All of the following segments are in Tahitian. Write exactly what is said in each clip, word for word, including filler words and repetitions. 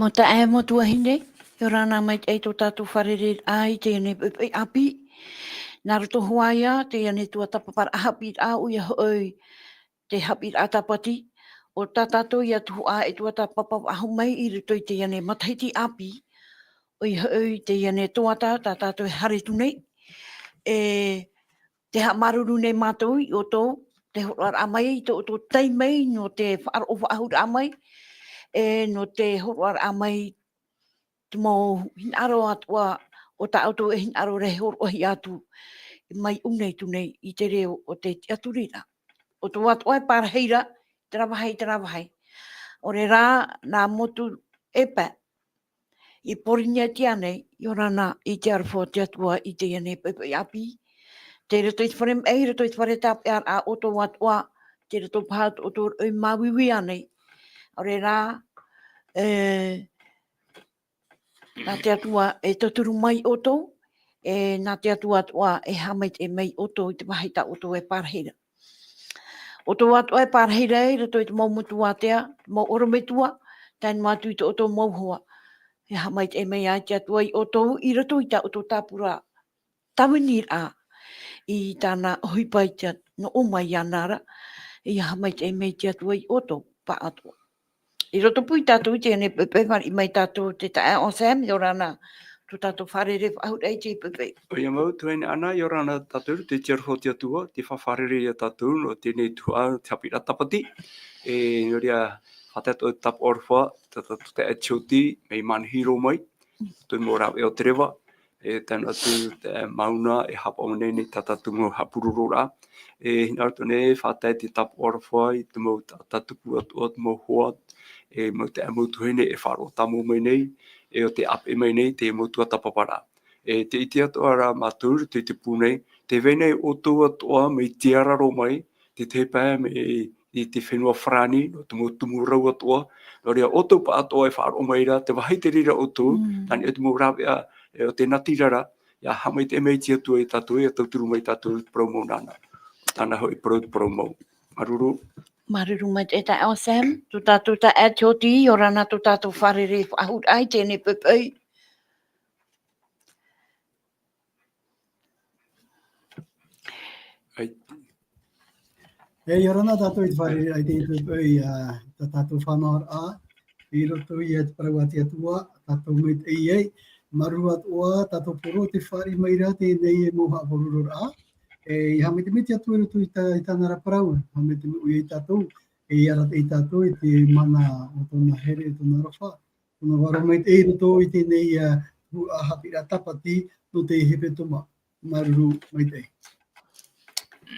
Mau taeaʻe, mau tuahine, ʻia ora na maitaʻi tō tātou fārereiraʻa i teie nei poʻipoʻi ʻāpī. Nā roto hoʻi ia teie nei tuatāpaparaʻa haʻapiʻiraʻa, ʻoia hoʻi te haʻapiʻiraʻa tāpati, ʻo tā tātou ia tuhaʻa e tuatāpapa faʻahou mai i roto i teie nei matahiti ʻāpī, ʻoia hoʻi teie nei tuatāpapa tā tātou e haere atu nei. E, tē haʻamāuruuru nei mātou iā ʻoutou, te hōroʻaraʻa mai i tō ʻoutou taime nō te faʻaroʻo faʻahou mai, e, nō te hōroʻaraʻa mai te mau hinaʻaro atoʻa, ʻo tā ʻoutou e hinaʻaro ra e hōroʻahia atu mai ʻō nei atu nei i te reo o te tiʻaturiraʻa. ʻOutou atoʻa e pārahi ra, terā vāhi, terā vāhi. ʻAore rā, nā Motuʻa e pae, i Pōrīnetia nei, ʻia ora na i te aroha o te Atua i teie nei poʻipoʻi ʻāpī. Tei roto i te fare maʻi, i roto i te fare tāpeʻaraʻa ʻoutou atoʻa, tei roto paha tō ʻoutou roʻi māuiui ānei. ʻAore rā, e, nā te Atua e tauturu mai ʻoutou, e, nā te Atua atoʻa e haʻamaitaʻi mai ʻoutou i te vāhi tā ʻoutou e pārahi ra. ʻOutou atoʻa e pārahi ra i roto i te mau motu ātea, te mau ʻorometua, tae noa atu i tō ʻoutou mau hoa. E haʻamaitaʻi mai ai te Atua iā ʻoutou i roto i tā ʻoutou tāpura tāviniraʻa i tāna ʻohipa i te at-, nō ʻō mai iāna ra, e haʻamaitaʻi mai te Atua iā ʻoutou pāʻatoʻa. I roto pū ia tātou i teie nei poʻipoʻi, fāriʻi mai tātou te taeaʻe Sam, ʻia ora na tō tātou fārerei faʻahou i teie poʻipoʻi. ʻOia mau, tuahine Ana, ʻia ora na tātou, te tiʻaturi o te Atua, tē faʻafārerei ia tātou, nō teie nei tuhaʻa, te haʻapiʻiraʻa tāpati. E, nō reira, faʻatae atu te tāpaʻo aroha, tā tātou taeaʻe Tioti, mai Manihiro mai, tō te mau rāveʻa o te reva, e, tae noa atu te mauna e haʻapaʻo nei nei tā tātou mau haʻapurororaʻa. E, hinaʻaro atoʻa nei, faʻatae te tāpaʻo aroha i te mau taʻata tupu atoʻa, te mau hoa, e, mau taeaʻe mau tuahine e faʻaroʻo tāmau mai nei, e ʻo tē ʻāpeʻe mai nei, te mau tuatāpaparaʻa. E, tē ʻite atoʻa ra mātou, i te, te pū nei, tē vai nei ʻoutou atoʻa, mai tiararo mai, te tahi pae mai i te fenua Farāni, nō te mau tumu rau atoʻa, nō reira ʻoutou pāʻatoʻa e faʻaroʻo mai ra, te vāhi te reira ʻoutou, Mm. tāna i te mau rāveʻa, e, o te natirara, ʻia haʻamaitaʻi mai te Atua ia tātou, ʻia tauturu mai tātou i te parau mau nāna. Tāna hoʻi parau te parau mau. Māuruuru. Māuruuru maitaʻi taeaʻe Sam, tō tātou taeaʻe Tioti, ʻia ora na tō tātou fārerei faʻahou i teie nei poʻipoʻi. ʻAi. E, ʻia ora na tātou i te fārereiraʻa i teie nei poʻipoʻi, ā, tā tātou fānaʻoraʻa, i roto ia i te parau a te Atua, tātou maitaʻi ai, māuruuru atoʻa, tātou poro tē fāriʻi mai ra teie nei mau haʻapurororaʻa, e, ʻia haʻamaitaʻi mai te Atua i roto i tā-, i tāna ra parau, haʻamaitaʻi mai ʻoia ia tātou, e, ʻia arataʻi tātou i te mana o tōna here, tōna aroha, tōna vārua maitaʻi i roto i teie nei, ā, tuhaʻa haʻapiʻiraʻa tāpati nō te hepetoma. Māuruuru maitaʻi.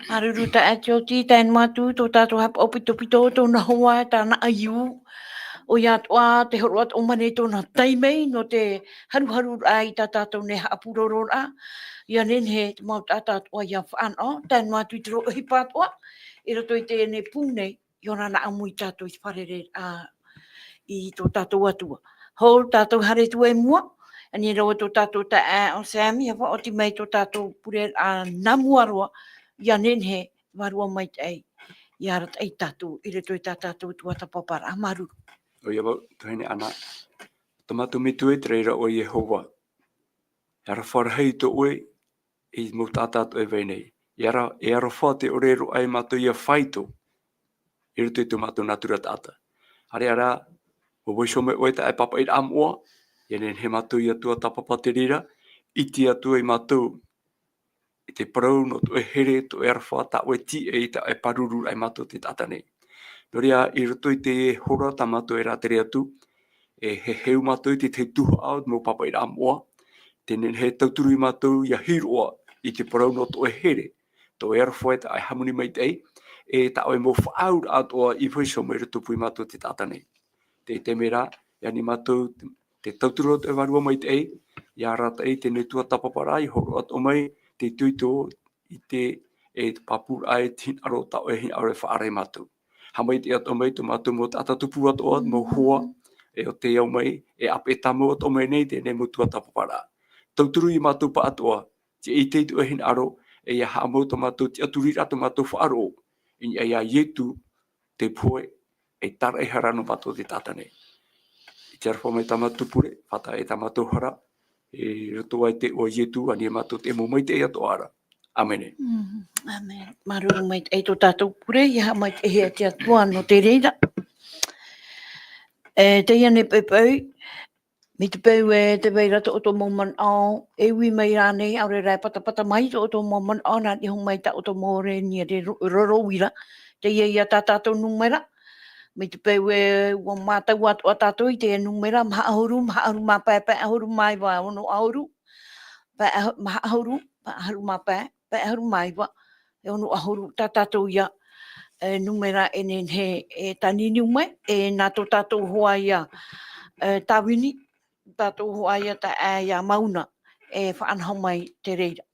Māuruuru taeaʻe Tioti, tae noa atu tō tātou haʻapaʻo pitopito, tōna hoa, tāna ʻaiū. ʻOia atoʻa, tē hōroʻa atoʻa mai nei tōna taime, nō te haruharuraʻa i tā tātou nei haʻapurororaʻa. ʻIa nehenehe te mau taʻata atoʻa ʻia fānaʻo, tae noa atu i te reo ʻohipa atoʻa, i roto i teie nei pū nei, ʻia ora na ʻāmui tātou i te fārerei, ā, i tō tātou Atua. Hou tātou haere atu i mua, ani rā tō tātou taeaʻe Sam, ʻia faʻaoti mai tō tātou pure, ā, nā mua roa, ʻia nehenehe, vārua maitaʻi, ʻia arataʻi tātou, i roto i tā tātou tuatāpaparaʻa. Māuruuru. ʻOia mau, tuahine Ana. Tō mātou Metua, te reira ʻo Iehova. E aroha rahi tō ʻoe, i te mau taʻata atoʻa e vai nei. E ara-, e aroha te ʻore roa ia mātou ʻia faito i roto i tō mātou nātura taʻata. ʻĀreʻa rā, ʻua vaiiho mai ʻoe i taʻata e pāpaʻiraʻa moʻa, ʻia nehenehe mātou ʻia tuatāpapa te reira, ʻite atu ai mātou i te parau nō tō ʻoe here, tō ʻoe aroha, tā ʻoe tīaʻi, tā ʻoe pāruruaʻa ia mātou te taʻata nei. Nō reira, i roto i te hora tā mātou e rātere atu, e heheu mātou i te tahi tuhaʻa o te mau pāpaʻiraʻa moʻa, tē nehenehe e tauturu ia mātou ʻia hiroʻa i te parau nō tō ʻoe here, tō ʻoe aroha, tā ʻoe hāmani maitaʻi, e tā ʻoe mau faʻaauraʻa atoʻa i vaiiho mai i roto pū ia mātou te taʻata nei. Te, te mea rā, e ani mātou, te, te tauturu o te Vārua Maitaʻi, ʻia arataʻi teie tuatāpaparaʻa, ʻia hōroʻa atoʻa mai te itoito i te, e te pāpūraʻa, e te hinaʻaro, tā ʻoe hinaʻaro e faʻaara ia mātou. Haʻamaitaʻi atoʻa mai tō mātou mau taʻata tupu atoʻa, mau hoa, e ʻo tē au mai, e ʻāpeʻe tāmau atoʻa mai nei teie mau tuatāpaparaʻa. Tauturu ia mātou pāʻatoʻa, ʻia ʻite i tō ʻoe hinaʻaro, e ʻia haʻamau tō mātou tiʻaturiraʻa, tō mātou faʻaroʻo, i niʻa iā Ietu, te pohe e tāraʻehara nō mātou te taʻata nei. I te aroha mai tā mātou pure, faʻatae tā mātou hara, i roto i te iʻoa o Ietu, ʻa nei mātou te mau maitaʻi atoʻa ra. ʻĀmene. Mm, ʻāmene. Māuruuru maitaʻi tō tātou pure, ʻia haʻamaitaʻihia te Atua nō te reira. E, teie nei poʻipoʻi, mai te peu e tē vai ra tō ʻoutou mau manaʻo, e ui mai rānei, ʻaore rā e patapata mai tō ʻoutou mau manaʻo, nā niʻa mai tā ʻoutou mau ʻore i niʻa i te ro-, roro uira, teie ïa tā tātou nūmera, mai te peu e ʻua mātau atoʻa tātou i te nūmera, maha ʻahuru, maha ʻahuru mā pae, pae ʻahuru mā iva, ono ʻahuru, pae ʻahu-, maha ʻahuru, maha ʻahuru mā pae, pae ʻahuru mā iva, e ono ʻahuru, tā tātou ïa, e, nūmera e nehenehe e tāniniu mai, e nā tō tātou hoa ïa, e, tāvini, tātou hoa ïa taeaʻe ʻia Mauna, e faʻanaho mai te reira.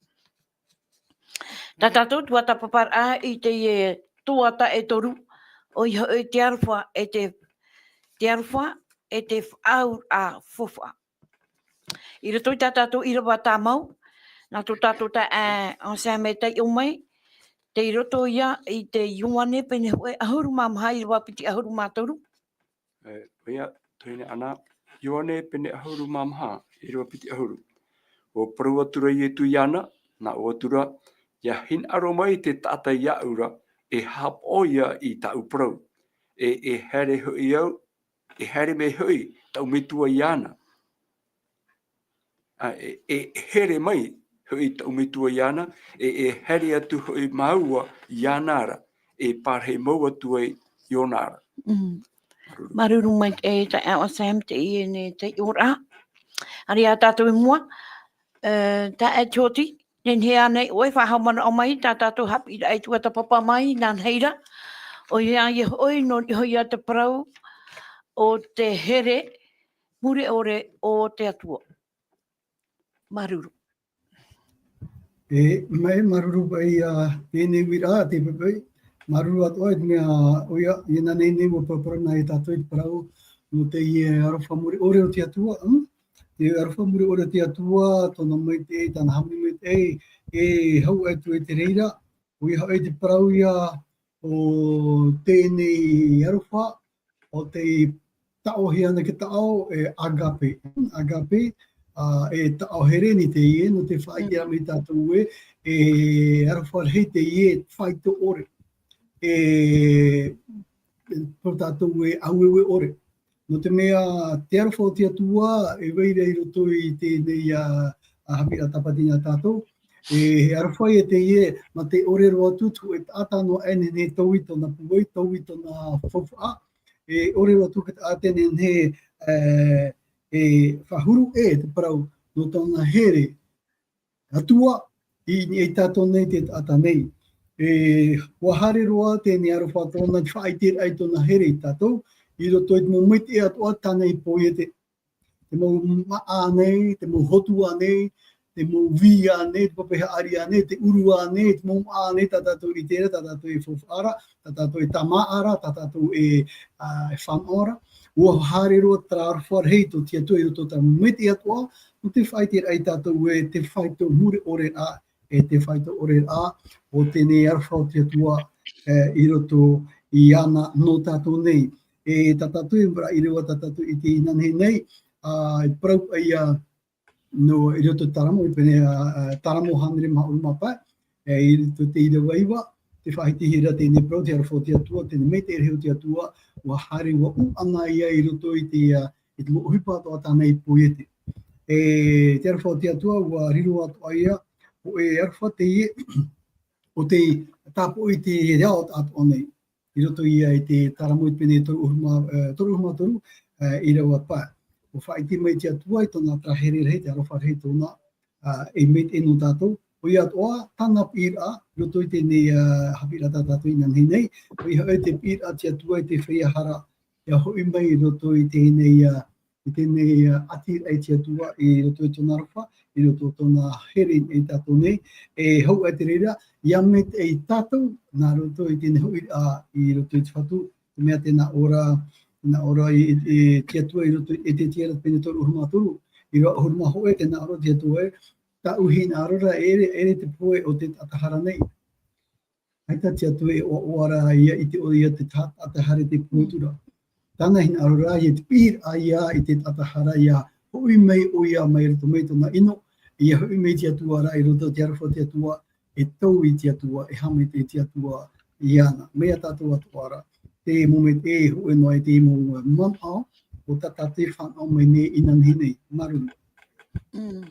Tā tātou tuatāpaparaʻa i teie tuatāpapa e toru, ʻoia hoʻi te aroha e te, te aroha e te faʻaauraʻa faufaʻa. I roto i tā tātou ʻīrava tāmau, nā tō tātou taeaʻe Anselme e taiʻo mai, tei roto ïa i te Ioane pene hōʻē ʻahuru mā maha, ʻīrava piti ʻahuru mā toru. E, ʻoia, tuahine Ana, Ioane pene ʻahuru mā maha, ʻīrava piti ʻahuru. ʻUa parau atu ra Ietu iāna, nā ʻō atu ra, ʻia hinaʻaro mai te taʻata iāʻu ra, e haʻapaʻo ïa i tāʻu parau. E, e haere hoʻi au, e haere mai hoʻi taʻu Metua iāna. ʻA, e, e here mai hoʻi taʻu Metua iāna, e, e haere atu hoʻi māua iāna ra, e pārahi mau atu ai iāna ra. Mm. Māuruuru. Māuruuru maitaʻi e taeaʻe Anselme teie nei taiʻoraʻa. Haere ā tātou i mua, e, taeaʻe Tioti, nehenehe ānei ʻoe e faʻahaumanaʻo mai, tā tātou haʻapiʻiraʻa i tuatāpapa mai, nānahi ra, ʻoia ïa hoʻi, nō niʻa hoʻi ïa te parau o te here mure ʻore o te Atua. Māuruuru. E, mai, māuruuru paʻi ïa teie nei uiraʻa, te poʻipoʻi. Māuruuru atoʻa i te mea, ʻoia, ʻia nehenehe ʻua paraparau na e tātou i te parau, nō teie aroha mure ʻore o te Atua, hm? Te aroha mure ʻore o te Atua, tōna maitaʻi, tāna haʻamaitaʻi, e hau atu i te reira, ʻoia hoʻi te parau ïa o teie nei aroha, o tei taʻohia ana te taʻo, e agape, agape, ā, e taʻo here nei teie, nō te faʻaʻite ra mai tātou ē, e aroha rahi teie faito ʻore. E, tō tātou e ʻāueue ʻore. Nō te mea, te aroha o te Atua, e vai ra i roto i teie nei, ā, ā, haʻapiʻiraʻa tāpati nā tātou. E, he aroha ïa teie, mā te ʻore roa atu, te hōʻē taʻata noa aʻe e nehenehe e taui tōna pūai, taui tōna faufaʻa. E ʻore roa atu te taʻata e nehenehe, e, e faʻahuru ʻē te parau, nō tōna here Atua, i, i tātou nei te taʻata nei. E, ʻua haere roa teie nei aroha tōna, te faʻaʻiteraʻa i tōna here ia tātou, i roto i te mau maitaʻi atoʻa tāna i poiete. Te mau māʻa nei, te mau hotu ānei, te mau vī ānei, te pape haʻari ānei, te ʻuru ānei, te mau māʻa nei, tā tātou e ʻite ra, tā tātou e faufaʻa ra, tā tātou e tāmāʻa ra, tā tātou e, ā, e fānaʻo ra. ʻUa haere roa terā aroha rahi tō te Atua i roto i te mau maitaʻi atoʻa, nō te faʻaʻiteraʻa ia tātou ē te faito mure ʻore ra, e te faito ʻore ra, o teie nei aroha o te Atua, e, i roto iāna nō tātou nei. E tā tātou e maraʻi roa tā tātou i teie nei, ā, e parau paʻi ïa, nō i roto i te Taramo, i pene, ā, ā, Taramo hānere maha ʻahuru mā pae, e, i roto i te ʻīrava iva, tē faʻahitihia ra teie nei parau, te aroha o te Atua, teie nei maitaʻi rahi o te Atua, ʻua haere, ʻua ʻūʻana ïa i roto i te, ā, i te mau ʻohipa atoʻa tāna i poiete. E, te aroha o te Atua, ʻua riro atoʻa ïa, hōʻē aroha teie, ʻo tei tāpoʻi i te ao atoʻa nei. I roto ïa i te Taramo i te pene toru ʻahuru mā, e, toru ʻahuru mā toru, e, ʻīrava pae. ʻUa faʻaʻite mai te Atua i tōna terā here rahi, te aroha rahi tōna, ā, e maitaʻi nō tātou. ʻOia atoʻa, tāna piʻiraʻa, i roto i teie nei, ā, haʻapiʻiraʻa tā tātou i nehenehe nei. ʻOia hoʻi te piʻiraʻa a te Atua i te feiā hara, ʻia hoʻi mai i roto i teie nei, ā, i teie nei, ā, ʻātiraʻa a te Atua i roto i tōna aroha, i roto i tōna here ia tātou nei, e hau ā te reira, ʻia maitaʻi tātou, nā roto i teie nei hoʻiraʻa, ā, i roto i te Fatu, te mea tē nā ʻō ra, tē nā ʻō ra i, i, i te Atua i roto i Ezekiela pene toru ʻahuru mā toru, ʻīrava ʻahuru mā hōʻē tē nā ʻō ra te Atua ē, tāʻu hinaʻaro ra, ʻeʻere, ʻeʻere te pohe o te taʻata hara nei. ʻAita te Atua e ʻoaʻoa ra ïa i te ʻoe ïa te ta-, taʻata hara i te pohe atu ra. Tāna hinaʻaro rā, ʻia te piʻiraʻa ia i te taʻata hara, ʻia hoʻi mai ʻoia mai roto mai tōna ʻino, ʻia hoʻi mai te Atua rā i roto i te aroha o te Atua, e tau i te Atua, e haʻamaitaʻi te Atua iāna. Mai iā tātou atoʻa ra, te mau mea e hōʻē noa i te mau manaʻo, ʻo tā tātou e fānaʻo mai nei inanahi nei. Māuruuru. Mm.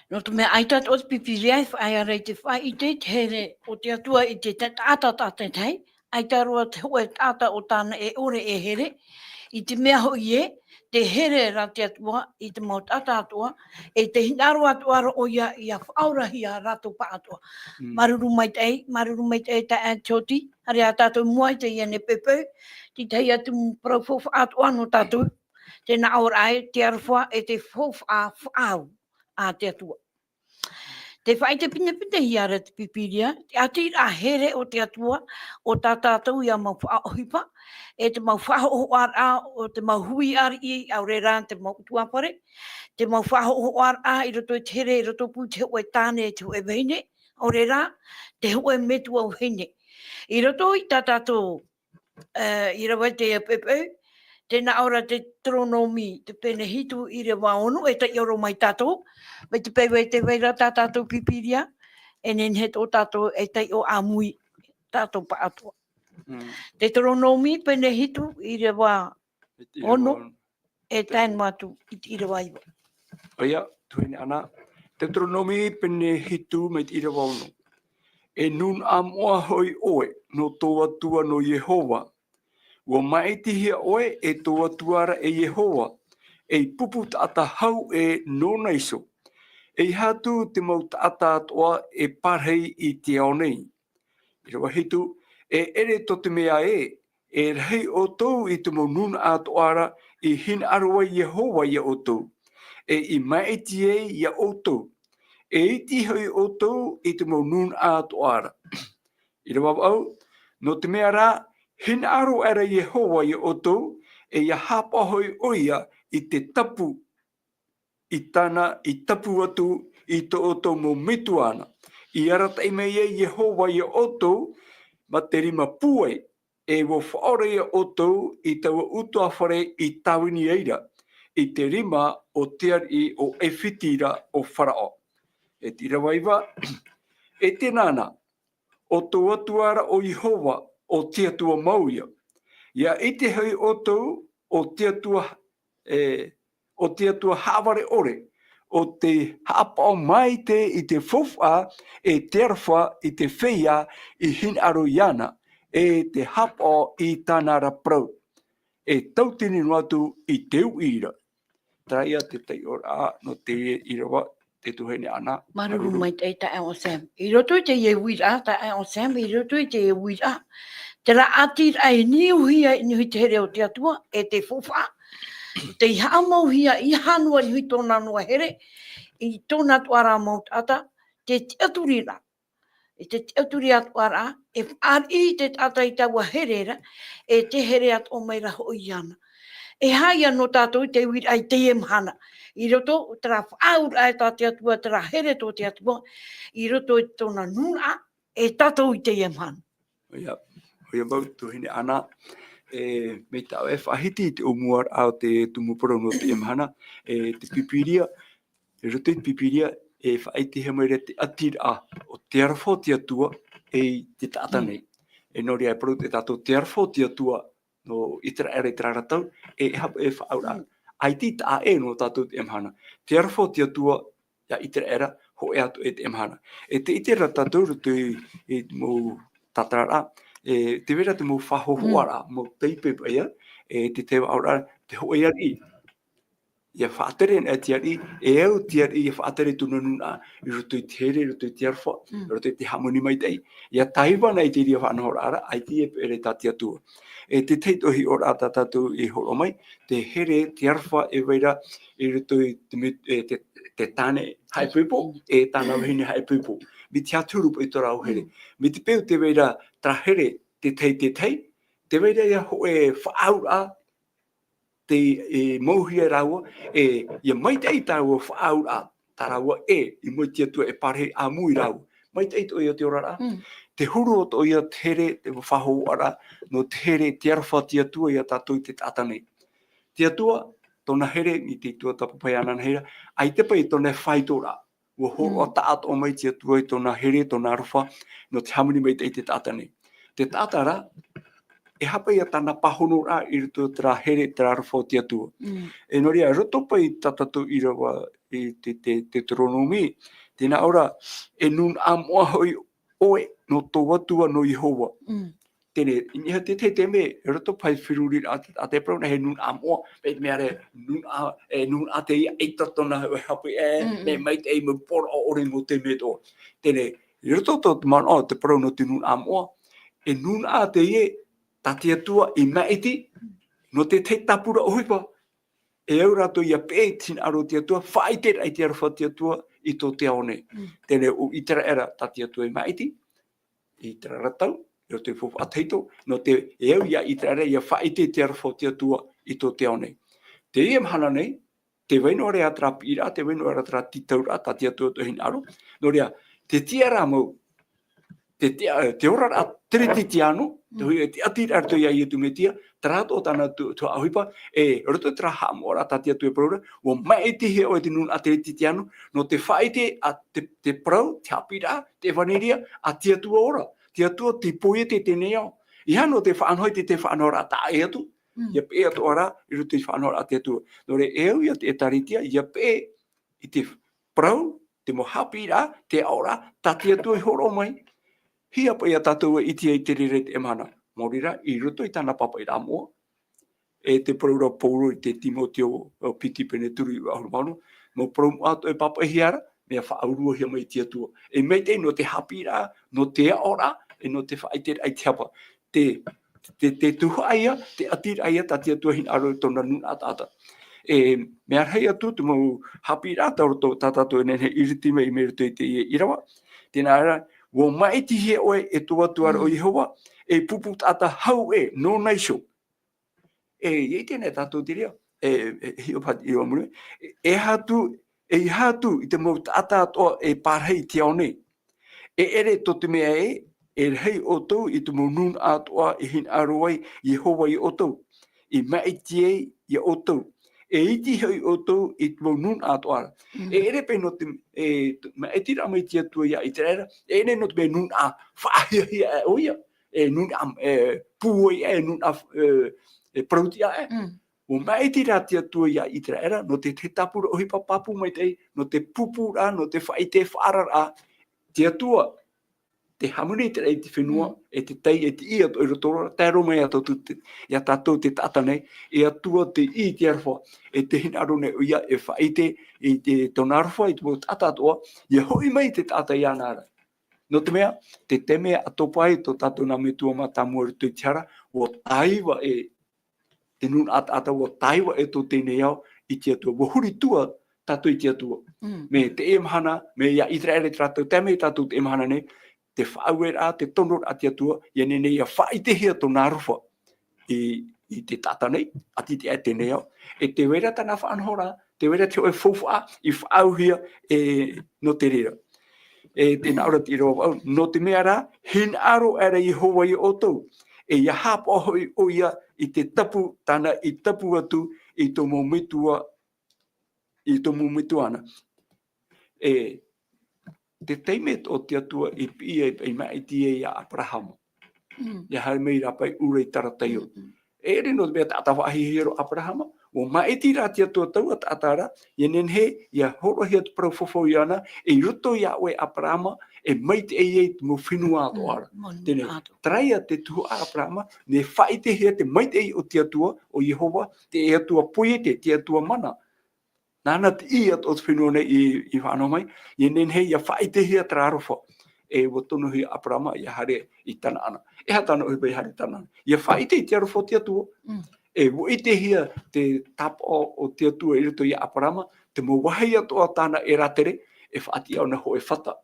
Nō te mea ʻaita atoʻa te Pīpīria e faʻaea ra i te faʻaʻite, te here o te Atua i te ta-, taʻata tātaʻitahi, ʻaita roa te hōʻē taʻata ʻo tāna e ʻore e here, i te mea hoʻi ē, tē here ra te Atua i te mau taʻata atoʻa, e tē hinaʻaro atoʻa ra ʻoia ʻia faʻaorahia rātou pāʻatoʻa. Mm. Māuruuru maitaʻi, māuruuru maitaʻi taeaʻe Tioti, haere ā tātou i mua i teie nei poʻipoʻi, te tahi atu parau faufaʻa atoʻa nō tātou, te nāʻōraʻa e te aroha e te faufaʻa faʻaau a te Atua. Tē faʻaʻite pinepinehia ra te Pīpīria, te ʻātīraʻa here o te Atua, ʻo tā tātou ia mau faʻaʻohipa, e te mau faʻahohoʻaraʻa o te mau hui ariʻi, ʻaore rā te mau ʻutuāfare, te mau faʻahohoʻaraʻa i roto i te here, i roto pū i te hōʻē tāne, te hōʻē vahine, ʻaore rā, te hōʻē metua vahine. I roto i tā tātou, e, ʻīrava i teie poʻipoʻi, tē nā ʻō ra Teuteronōmi, te pene hitu ʻīrava ono, e taiʻo roa mai tātou, mai te peu ē tē vai ra tā tātou Pīpīria, e nehenehe tō tātou e taiʻo ʻāmui tātou pāʻatoʻa. Mm. Teuteronōmi, pene hitu ʻīrava ono, e tae noa atu i te ʻīrava iva. ʻOia, tuahine Ana, Teuteronōmi pene hitu mai te ʻīrava ono. E nūnaʻa moʻa hoʻi ʻoe nō tō Atua nō Iehova. ʻUa māʻitihia ʻoe e tō Atua ra e Iehova, ei pupu taʻata hau ē nōna iho. ʻEiaha atu te mau taʻata atoʻa e pārahi i te ao nei. ʻĪrava hitu, e ʻere tō te mea ē, e rahi ʻoutou i te mau nūnaʻa atoʻa ra i hinaʻaro ai Iehova iā ʻoutou, e i māʻiti ai iā ʻoutou, e iti hoʻi ʻoutou i te mau nūnaʻa atoʻa ra. ʻĪrava vaʻu, nō te mea rā, hinaʻaro aʻera Iehova iā ʻoutou, e ʻia haʻapaʻo hoʻi ʻoia i te tapu i tāna i tapu atu i tō ʻoutou mau metua na, i arataʻi mai ai Iehova iā ʻoutou, mā te rima pūai, e ʻua faʻaora iā ʻoutou i taua ʻutuāfare i tāvini ai ra, i te rima o te ariʻi o ʻAifiti ra ʻo Faraō. E te ʻīrava iva, e tēnā na, ʻo tō Atua ra ʻo Iehova, ʻo te Atua mau ïa. ʻIa ʻite hoʻi ʻoutou, ʻo te Atua, e, ʻo te Atua haʻavare ʻore, ʻo tē haʻapaʻo maitaʻi i te faufaʻa, e te aroha i te feiā i hinaʻaro iāna, e tē haʻapaʻo i tāna ra parau. E tautini noa atu i te uʻi ra. Terā ïa te taiʻoraʻa nō teie ʻīrava, te tuahine Ana. Māuruuru. Māuruuru maitaʻi taeaʻe Sam. I roto i teie uiraʻa, taeaʻe Sam, i roto i teie uiraʻa, terā ʻātīraʻa e niuhia i niʻa i te here o te Atua, e te faufaʻa, tei haʻamauhia i hānua i niʻa i tōna noa here, i tōna atoʻa ra mau taʻata, te tiʻaturi ra. I te tiʻaturi atoʻa ra, e fāriʻi te taʻata i taua here ra, e te here atoʻa mai ra hoʻi iāna. E aha ïa nō tātou i te uiraʻa i teie mahana. I roto, terā faʻaauraʻa tā te Atua, terā here tō te Atua, i roto i tōna nūnaʻa, e tātou i teie mahana. ʻOia, ʻoia mau tuahine Ana, e, mai tā ʻoe e faʻahiti i te ʻōmuaraʻa o te tumu parau nō teie mahana, e, te Pīpīria, i roto i te Pīpīria, e faʻaʻitehia mai ra te ʻātīraʻa o te aroha o te Atua, e i te taʻata nei. E nō reira e parau tātou te aroha o te Atua, nō ʻĪteraʻera i terā ra tau, e, e hapa e faʻaauraʻa. ʻAita i taʻa ʻē nō tātou teie mahana. Te aroha o te Atua, iā ʻĪteraʻera, hōʻē atu e teie mahana. E tē ʻite ra tātou i roto i, i te mau tātararaʻa, e, tē vai ra te mau faʻahohoʻaraʻa, mau taipe paʻi ïa, e, te taivaʻoraʻa, te hōʻē ariʻi. ʻIa faʻatere ana te ariʻi, e au te ariʻi, ʻia faʻatere tōna nūnaʻa, i roto i te here, i roto i te aroha, i roto i te hāmani maitaʻi. ʻIa taiva na i te reira faʻanahoraʻa ra, ʻaita e peʻere tā te Atua. E te tahi atoʻa hiʻoraʻa tā tātou i hōroʻa mai, te here, te aroha e vai ra, i roto i te me-, e te, te tāne haʻaipoipo, e tāna vahine haʻaipoipo. Mai te aha te huru paʻi tō rāua here. Mai te peu tē vai ra terā here tētahi, tētahi, tē vai ra ïa hōʻē faʻaauraʻa, tē, e, mauhia rāua, e, ʻia maitaʻi taua faʻaauraʻa, tā rāua ʻē, i mua i te Atua e pārahi ʻāmui rāua. Maitaʻi atoʻa ia te oraraʻa. Mm. Te huru atoʻa ia te here, te faʻahoʻiraʻa, nō te here, te aroha te Atua ia tātou i te taʻata nei. Te Atua, tōna here, i te Atua tāpapaʻi ana nei ra, ʻaita paʻi tōna faʻaitoitoraʻa. Ua hōroʻa Mm. taʻatoʻa mai te Atua i tōna here, tōna aroha, nō te hāmani maitaʻi i te taʻata nei. Te taʻata ra, e aha paʻi ia tāna pāhonoraʻa i roto i terā here, terā aroha o te Atua. Mm. E nō reira, roto paʻi tā tātou ʻīrava i te, te, te Teuteronome, tē nā ʻō ra, e nūnaʻa moʻa hoʻi ʻoe nō tō Atua nō Iehova. Mm. Teie, i niʻa i te, te, te mea, roto paʻi feruriraʻa a te, a te parau nei he nūnaʻa moʻa, e mea ra, nūnaʻa, e nūnaʻa teie, ʻaita tōna haʻapiʻiraʻa, Mm, mm. mea maitaʻi mau poro ʻore nō te mea atoʻa. Teie, i roto tō te manaʻo te parau nō te nūnaʻa moʻa, e nūnaʻa teie, tā te Atua i maʻiti, nō te tahi tāpura ʻohipa, e au rātou ia peʻe i te hinaʻaro o te Atua, faʻaʻiteraʻa i te aroha o te Atua i tō te ao nei. Mm. Teie ʻo ʻĪteraʻera tā te Atua i maʻiti, i terā ra tau, i roto i te faufaʻa tahito, nō te, e au ia ʻĪteraʻera ia faʻaʻite i te aroha o te Atua i tō te ao nei. Teie mahana nei, tē vai noa ra terā piʻiraʻa, tē vai noa ra terā tītauraʻa, tā te Atua tō hinaʻaro. Nō reira, te tiʻaraʻa mau, te, te, te oraraʻa teretitiano, te Mm. hui, te ʻatiraʻa i roto ia Ietu Metia, terā atoʻa tāna tu-, tuhaʻa ʻohipa, e roto i terā haʻamoʻaraʻa tā te Atua e parau ra, ʻua maʻitihia ʻoe i te nūnaʻa teretitiano, nō te faʻaʻite a te, te parau, te haʻapiʻiraʻa, te ʻevaneria, a te Atua ora, te Atua tei poiete i teie nei ao. ʻEiaha nō te faʻanaho i te, te faʻanahoraʻa taʻa ʻē atu, Mm. ia peʻe atoʻa ra, i roto i te faʻanahoraʻa a te Atua. Nō reira, e au ia te ʻĒtārētia, ia peʻe i te parau, te mau haʻapiʻiraʻa, te aʻoraʻa, tā te Atua i hōroʻa mai. Hiʻa paʻi ia tātou e ʻite ai i te reira i teie mahana. Maori rā, i roto i tāna pāpaʻiraʻa moʻa, e te parau ra Paulo i te Timoteo, ʻo piti pene toru ʻahuru mā ono, mau parau moʻa atoʻa e pāpaʻihia ra, mea faʻauruahia mai te Atua. E maitaʻi nō te haʻapiʻiraʻa, nō te aʻoraʻa, e nō te faʻaʻiteraʻa i te hapa. Te, te, te tuhaʻa ia, te ʻatiraʻa ia, tā te Atua hinaʻaro i tōna nūnaʻa taʻata. E, mea rahi atu te mau haʻapiʻiraʻa tā roto, tā tātou e nehenehe e ʻiriti mai i roto i teie ʻīrava. Tē nā ʻō ra, ʻua maʻitihia ʻoe e tō Atua ra ʻo Mm. Iehova, e pupu taʻata hau ʻē, nōna iho. E, e ʻite nei tātou te reira, e, e, hiʻo paʻi i mua, e, e aha atu, e aha atu i te mau taʻata atoʻa e pārahi i te ao nei. E ʻere tō te mea ē, e rahi ʻoutou i te mau nūnaʻa atoʻa e hinaʻaro ai Iehova ia ʻoutou, i maʻiti ai ia ʻoutou, e iti hoʻi ʻoutou i te mau nūnaʻa atoʻa ra. Mm. E ʻere paʻi nō te, e, t-, maʻitiraʻa mai te Atua ia ʻĪteraʻera, e ʻere nō te mea nūnaʻa faʻahiahia aʻe ʻoia, e nūnaʻa, e, pūai aʻe, e nūnaʻa, e, e parauʻtiʻa aʻe. Mm. ʻUa maʻiti rā te Atua ia ʻĪteraʻera, nō te, te tāpura ʻohipa pāpū maitaʻi, nō te pupuraʻa, nō te faʻaʻite faʻaararaʻa, te Atua, te hāmani i te raʻi i te fenua, Mm. e te tai, e te ʻī atoʻa i roto ra, tae roa mai ia tātou te, ia tātou te taʻata nei, e Atua tei ʻī i te aroha, e tē hinaʻaro nei ʻoia e faʻaʻite i te, tōna aroha i te mau taʻata atoʻa, ia hoʻi mai te taʻata iāna ra. Nō te mea, te taime ʻa topa ai tō tātou nā metua mātāmua i roto i te hara, ʻua tāiva e te nūnaʻa taʻata, ʻua tāiva e tō teie nei ao i te Atua, ʻua huri tua tātou i te Atua. Mm. Mai teie mahana, mai ia ʻĪteraʻera i terā tau taime, tātou teie mahana nei, te faʻaueraʻa, te tonoraʻa a te Atua, ia nehenehe ia faʻaʻitehia tōna aroha i, i te taʻata nei, ʻati te, teie nei ao. E tē vai ra tāna faʻanahoraʻa, tē vai ra te hōʻē faufaʻa i faʻaauhia, e, nō te reira. E tē nā ʻō ra te ʻīrava vaʻu, nō te mea rā, hinaʻaro aʻera Iehova ia ʻoutou, e ʻia haʻapaʻo hoʻi ʻoia i te tapu tāna i tapu atu i tō mau metua, i tō mau metua na. E, te taime o te Atua i piʻi ai, i maʻiti ai ia Aperahama. Mm. ʻIa haere mai rā paʻi ʻū rā i terā tau. Mm, mm. E ʻere nō te mea taʻata faʻahiahia roa ʻo Aperahama, ʻua maʻiti rā te Atua taua taʻata ra, ia nehenehe, ia hōroʻahia te parau fafau iāna, e i roto iā ʻoe Aperahama, e maitaʻi ai te mau fenua atoʻa ra. Mm, mau nūnaʻa atoʻa. Teie, terā ia te tuhaʻa a Aperahama, nehenehe faʻaʻitehia te maitaʻi o te Atua, ʻo Iehova, te Atua poiete, te Atua mana. Nāna te ʻī atoʻa o te fenua nei i, i faʻanaho mai, ia nehenehe ia faʻaʻitehia terā aroha. E ʻua tonohia Aperahama ia haere i Tanaana. E aha tāna ʻohipa ia haere i Tanaana? Ia faʻaʻite i te aroha o te Atua. Mm. E ʻua ʻitehia te tāpaʻo o te Atua i roto iā Aperahama, te mau vāhi atoʻa tāna e rātere, e faʻatiʻa ʻōna hōʻē fata.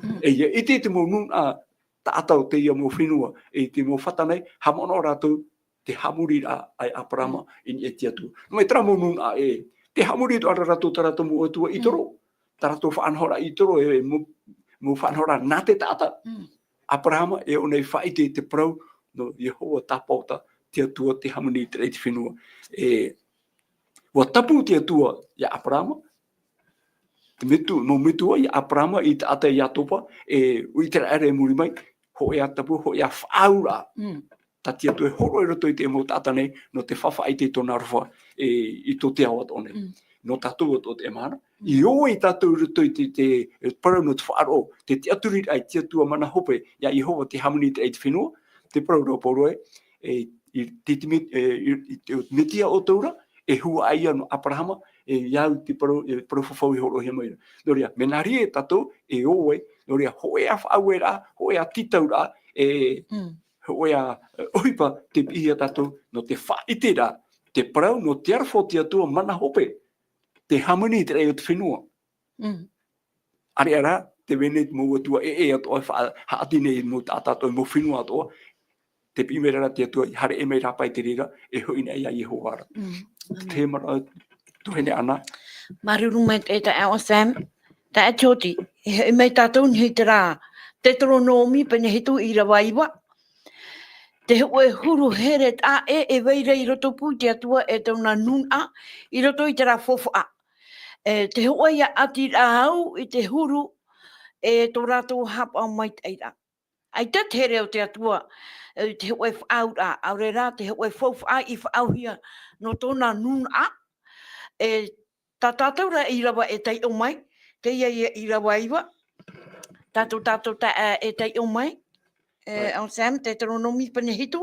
Mm. E ia ʻite i te mau nūnaʻa taʻata o teie mau fenua, e i te mau fata nei, haʻamanaʻo rātou, te haʻamoriraʻa a Aperahama, Mm. i niʻa i te Atua. Mai terā mau nūnaʻa ē, te haʻamori atoʻa ra rātou tā rātou mau atua ʻĪtoro, Mm. tā rātou faʻanahoraʻa ʻĪtoro, e, e mau, mau faʻanahoraʻa nā te taʻata. Mm. Aperahama, e ʻō nei faʻaʻite i te parau nō Iehova Tāpaʻo, te Atua, te hāmani i te raʻi i te fenua. E, ʻua tapu te Atua ia Aperahama, te metua, mau metua ia Aperahama, i te taʻata ia Iatopa, e, ʻo ʻĪteraʻera i muri mai, hōʻē ā tapu, hōʻē ā faʻaauraʻa. Mm. Tā te Atua e hōroʻa i roto i te mau taʻata nei, nō te faʻaʻite i tōna aroha, e, i tō te ao atoʻa nei. Mm. Nō tātou atoʻa teie mahana. Mm. I ʻō ai tātou i roto i te, te, e, parau nō te faʻaroʻo, te tiʻaturiraʻa i te Atua mana hope, ia Iehova te hāmani i te raʻi i te fenua, te parau ra ʻo Pauro ē, e, i, te, te, me-, e, i, i te, Metia ʻoutou ra, e huaʻai ia nō Aperahama, e, ia au te parau, e, parau fafau i hōroʻahia mai ra. Nō reira, mea nā reira tātou, e ʻō ai, nō reira, hōʻē ā faʻaueraʻa, hōʻē ā tītauraʻa, e, Mm. hōʻē ā, e, ʻohipa tei piʻihia tātou, nō te faʻaʻiteraʻa, te parau, nō te aroha o te Atua mana hope, te hāmani i te raʻi o te fenua. Mm. ʻAreʻa rā, tē vai nei te mau atua ʻē, ʻē atoʻa e faʻa-, haʻati nei i te mau taʻata atoʻa, i te mau fenua atoʻa, tē piʻi mai ra te Atua, i haere mai rāpae i te reira, e hoʻi nei ia Iehova ra. Mm. Te maraʻa, tuahine Ana. Māuruuru maitaʻi e taeaʻe Sam, taeaʻe Tioti, e hoʻi mai tātou nei i terā Teuteronōmi pene hitu ʻīrava iva. Te hōʻē huru here taʻa ʻē e vai ra i rotopū i te Atua e tōna nūnaʻa, i roto i terā faufaʻa. E, te hōʻē ā ʻati ra au i te huru, e tō rātou haʻapaʻo maitaʻi ra. ʻAita te here o te Atua, e, te hōʻē faʻaauraʻa, ʻaore rā, te hōʻē faufaʻa i faʻaauhia nō tōna nūnaʻa, e, tā tātou rā ʻīrava e taiʻo mai, teie ia ʻīrava iva, tātou, tātou tā, e, e taiʻo mai, e, Right. ʻo Sam, Teuteronōmi pene hitu,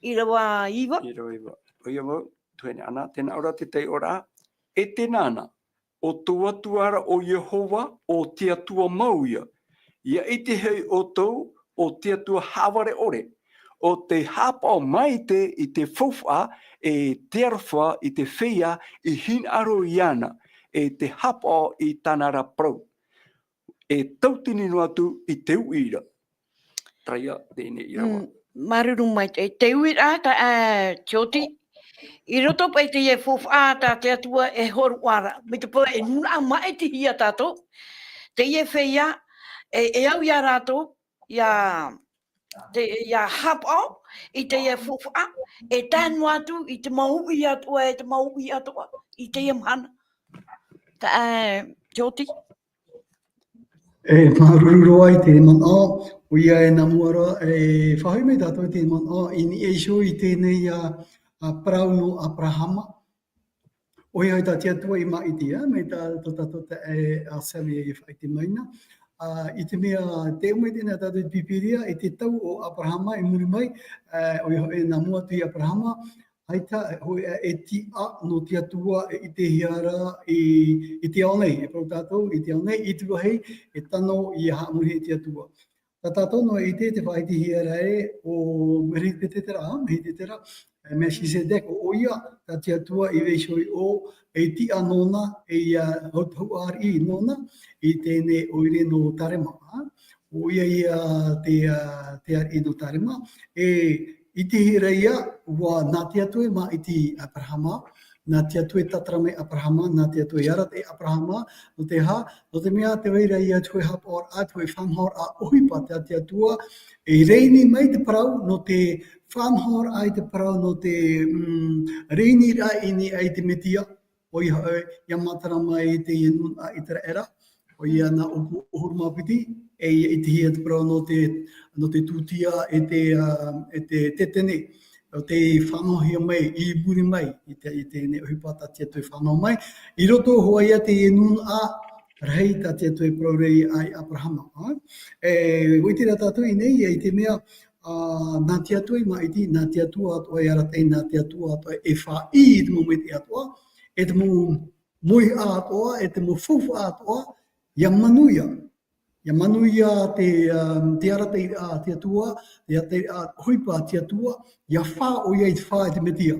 ʻīrava iva. ʻĪrava iva. ʻOia mau, tuahine Ana, tē nā ʻō ra te taiʻoraʻa, e tē nā na, ʻo tō Atua ra ʻo Iehova, ʻo te Atua mau ia. ʻIa ʻite hoʻi ʻoutou, ʻo te Atua haʻavare ʻore, ʻo tē haʻapaʻo maitaʻi i te faufaʻa, e te aroha i te feiā i hinaʻaro iāna, e tē haʻapaʻo i tāna ra parau. E tautini noa atu i te uʻi ra. Terā ia teie nei ʻīrava. Mm, māuruuru maitaʻi. Te uʻi ra, tā, e, Tioti, i roto paʻi i teie faufaʻa tā te Atua e hōroʻa ra. Mai te peu e nūnaʻa maʻitihia tātou, teie feiā, e, e au ia rātou, ʻia, te, ʻia haʻapaʻo i teie faufaʻa, e tae noa atu i te mau uʻi atoʻa, e te mau uʻi atoʻa, i teie mahana. Tā, e, Tioti? E, māuruuru roa i te manaʻo, ʻoia e nā mua ra, e, faʻahoʻi mai tātou i te manaʻo, i niʻa iho i teie nei, ā, ā, parau nō Aperahama. ʻOia hoʻi tā te Atua i maʻiti, ā, mai tā, tā, tā, tā, e, ā, Sam e faʻaʻite mai na. Ā, i te mea, tē ʻō mai teie nei tātou i te Pīpīria, i te tau o Aperahama i muri mai, ā, ʻoia hoʻi nā mua atu ia Aperahama, ʻaita, hōʻē ā e tiʻa nō te Atua e ʻitehia ra i, i te ao nei, e parau tātou, i te ao nei, i te vāhi e tano ʻia haʻamori i te Atua. Tā tātou noa e ʻite, tē faʻaʻitehia ra ē, ʻo Melekiseteka, ā, Melekiseteka, e, Melchizedek, ʻo, ʻoia, tā te Atua i vaiiho i ʻō, e tiʻa nōna, e ʻia hau-, hauʻa ariʻi nōna, i teie nei ʻoire nō Tarema, ā. ʻOia ia te, ā, te ariʻi nō Tarema, e, ʻitehia ra ïa, ʻua, nā te Atua e maʻiti Aperahama, nā te Atua e tātara mai Aperahama, nā te Atua e arataʻi Aperahama, nō te aha, nō te mea tē vai ra ïa te hōʻē haʻapaʻoraʻa, te hōʻē faʻanahoraʻa ʻohipa tā te Atua, e rēni mai te parau, nō te faʻanahoraʻa i te parau, nō te, mm, rēniraʻa i niʻa i te Metia, ʻoia hoʻi, ʻia matara mai i teie nūnaʻa ʻĪteraʻera, ʻoia nā ʻōpū ʻahuru mā piti, e ʻitehia te parau nō te, nō te tūtia e te, ā, e te tetene, ʻo tei faʻanahohia mai, i muri mai, i te, i teie nei ʻohipa tā te Atua e faʻanaho mai, i roto hoʻi ïa teie nūnaʻa rahi tā te Atua e parau ra ia Aperahama, ā? E, ʻua ʻite ra tātou i ʻō nei, i te mea, ā, nā te Atua i maʻiti, nā te Atua atoʻa e arataʻi, nā te Atua atoʻa e faʻaʻī i te mau maitaʻi atoʻa, e te mau mauhaʻa atoʻa, e te mau faufaʻa atoʻa, ʻia manuia. ʻIa manuia te, um, te arataʻiraʻa a te Atua, te arataʻiraʻa ʻohipa a te Atua, ʻia fā ʻoia i te fā i te Metia.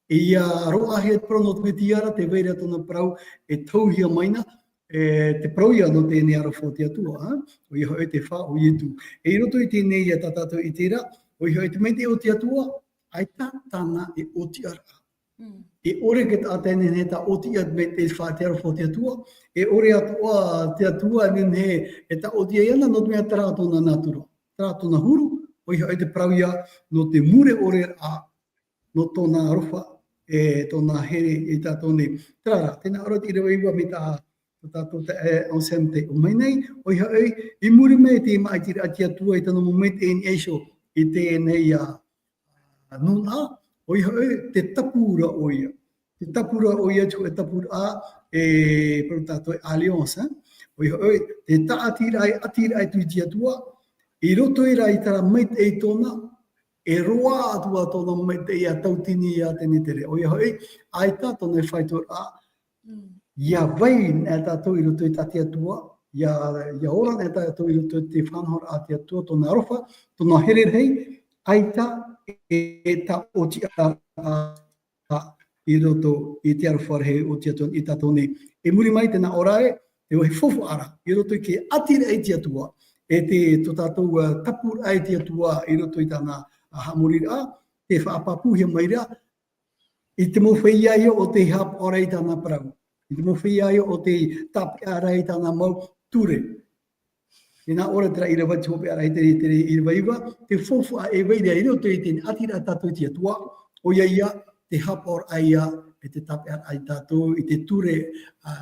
E ʻia roaʻahia te parau nō te Metia ra, tē vai ra tōna parau e tauhia mai na, e, te parau ïa nō teie nei aroha o te Atua, ā? ʻOia hoʻi te fā o Ietu. E i roto i teie nei ïa tā tātou ʻiteraʻa, ʻoia hoʻi te maitaʻi o te Atua, ʻaita tāna e ʻōtiʻaraʻa. E ʻore ke taʻata e nehenehe e taʻotiʻa mai te fa-, te aroha o te Atua, e ʻore atoʻa te Atua e nehenehe e taʻotiʻa iāna, nō te mea terā tōna nātura, terā tōna huru, ʻoia hoʻi te parau ia nō te mure ʻore raʻa, nō tōna aroha, e tōna here i tā tātou nei. Terā rā, tē nā ʻō ra te ʻīrava iva mai tā, tā tātou te, e, Anselme tei ʻō mai nei, ʻoia hoʻi, i muri mai i te māʻitiraʻa a te Atua i tāna mau maitaʻi i niʻa iho i teie nei, ā, nūnaʻa, ʻoia hoʻi, te tapu ra ʻoia. Te tapu ra ʻoia, te hōʻē tapuraʻa, e, parau tātou e alliance, ā? ʻOia hoʻi, te tāʻatiraʻa, e ʻatiraʻa atu i te Atua, i roto i rā i terā maitaʻi tōna, e roaʻa atu ā tōna maitaʻi ʻia tautini iā Tenetere. ʻOia hoʻi, ʻaita tōna faitoraʻa, ʻia vai anaʻe tātou i roto i tā te Atua, ʻia, ʻia ora anaʻe tātou i roto i te faʻanahoraʻa a te Atua, tōna aroha, tōna here rahi, ʻaita e, e taʻotiʻa i roto i te aroha rahi o te Atua i tā tātou nei. E muri mai tē nā ʻō ra ē, te vāhi faufaʻa ra, i roto i te ʻatiraʻa i te Atua, e te, tō tātou, ā, tapuraʻa i te Atua i roto i tāna, ā, haʻamoriraʻa, tē faʻapāpūhia mai ra, i te mau feiā ia o tei haʻapaʻo ra i tāna parau, i te mau feiā ia o tei tāpeʻa ra i tāna mau ture. Tē nā ʻō ra terā ʻīrava, te hopeʻa rahi, te, te ʻīrava iva, te faufaʻa e vai ra i roto i te ʻatiraʻa tātou i te Atua, ʻoia ia, te haʻapaʻoraʻa ia, e te tāpeʻaraʻa ia tātou, i te ture, ā,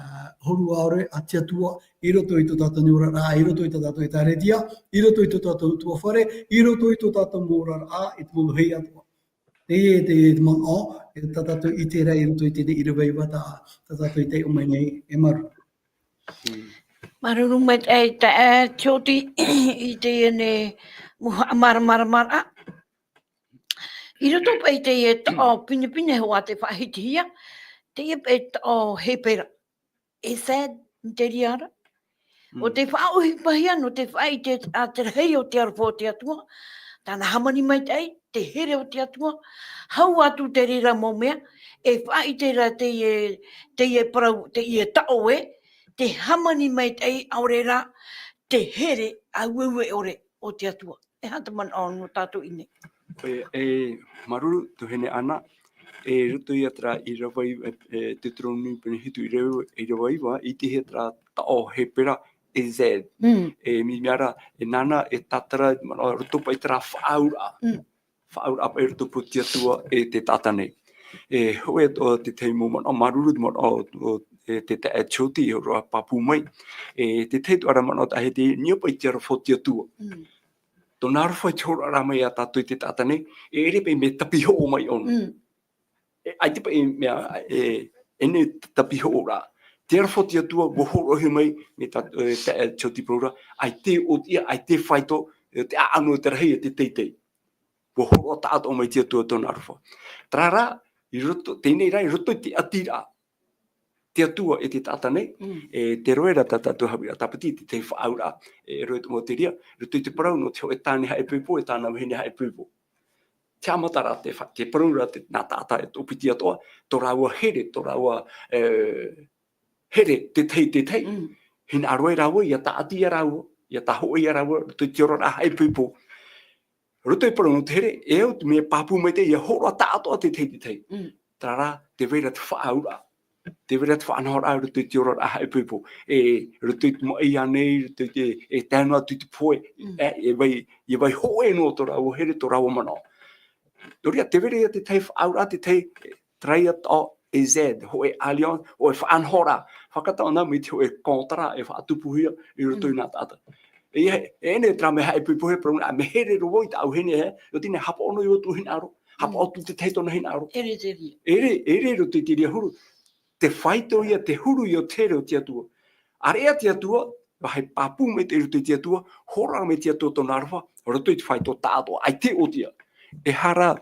hōroʻa ʻore a te Atua, i roto i tō tātou nei oraraʻa, i roto i tō tātou ʻēkālesia, i roto i tō tātou ʻutuāfare, i roto i tō tātou mau oraraʻa, i te mau vāhi atoʻa. Teie te, te manaʻo, e tā tātou i ʻite ra i roto i teie ʻīrava iva tā, tā tātou i taiʻo mai nei, e māuruuru. Māuruuru maitaʻi, e, Tioti, i teie nei mau haʻamāramaramaraʻa. I roto paʻi i teie taʻo pinepine hoʻi tē faʻahitihia, teie paʻi taʻo Hepera. Ezed, i te reira ra. ʻO tē faʻaʻohipahia, nō te faʻaʻite a te rahi o te aroha o te Atua, tāna hāmani maitaʻi, te here o te Atua, hau atu te reira mau mea, e faʻaʻite ra teie, teie parau, teie taʻo ē, te hāmani maitaʻi ʻaore rā, te here aueue ʻore o te Atua. E aha te manaʻo nō tātou i ʻō nei? E, e, māuruuru, tuahine Ana, e roto ia terā ʻīrava iva, e, e, Teuteronome pene hitu ʻīrava, ʻīrava iva, i te hea terā taʻo Hepera, Ezed. Mm. E, mai mea ra, e nāna, e tātara, manaʻo, roto paʻi terā faʻaauraʻa. Mm. Faʻaauraʻa paʻi roto pū te Atua e te taʻata nei. E, hōʻē atoʻa te tahi mau manaʻo, māuruuru te manaʻo, o, e, te taeaʻe Tioti, e hōroʻa pāpū mai. E, te tahi atoʻa ra manaʻo tā hiti, niʻa paʻi te aroha o te Atua. Mm. Tōna aroha i te hōroʻaraʻa mai iā tātou i te taʻata nei, e ʻere paʻi mea tapihoʻo mai ʻōna. Mm. E, ʻaita paʻi mea, e, ʻeʻere tapihoʻo ra. Te aroha o te Atua, ʻua hōroʻahia mai, mai tā, e, tā, e, Tioti parau ra, ʻaita e ʻōtiʻa, ʻaita e faito, e, te ʻaʻano, te rahi, e te teitei. ʻUa hōroʻa taʻatoʻa mai te Atua tōna aroha. Terā rā, i roto, teie nei rā, i roto i te ʻatiraʻa. Te Atua e te taʻata nei, mm, e te roe ra tā tātou haʻapiʻiraʻa tāpati, te tahi faʻaauraʻa, e roe te mau te reira, roto i te parau nō te hōʻē tāne haʻaipoipo, e tāna vahine haʻaipoipo. Te haʻamataraʻa te fa-, te parau ra te, nā taʻata e toʻopiti atoʻa, tō rāua here, tō rāua, e, here, te tahi, te tahi. Mm. Hinaʻaro ai rāua, ʻia tāʻati ia rāua, ʻia tāhōʻē ia rāua, roto i te oraraʻa haʻaipoipo. Roto i te parau nō te here, e au te mea pāpū mai te, ʻia hōroʻa taʻatoʻa te tahi, te tahi. Mm. Terā rā, tē vai ra te faʻaauraʻa. Tē vai ra te faʻanahoraʻa roto i te oraraʻa haʻaipoipo. E, roto i te maʻi ānei, roto i te, e tae noa atu i te pohe, mm, e, e vai, e vai hōʻē noa tō rāua here, tō rāua manaʻo. Nō reira, tē vai ra ia te tahi faʻaauraʻa, te tahi, terā ia taʻo Ezed, hōʻē alliance, hōʻē faʻanahoraʻa. Fakataʻo na mai te hōʻē contrat e faʻatupuhia i roto i, mm, nā taʻata. E, e, e ʻere terā mea haʻaipoipo, e parau na, mea here roa vau i tāʻu vahine, e, ʻo tē nā haʻapaʻo noa i tōʻu hinaʻaro, haʻapaʻo, mm, atu te tahi tōna hinaʻaro. ʻEʻere te reira. ʻEʻere, ʻeʻere roto i te reira huru. Te faito ia, te huru ia o te here o te Atua. ʻAreʻa te Atua, vāhi pāpū mai te, i roto i te Atua, hōroʻa mai te Atua tōna aroha, roto i te faito taʻatoʻa, ʻaita e ʻōtiʻa. Ehara,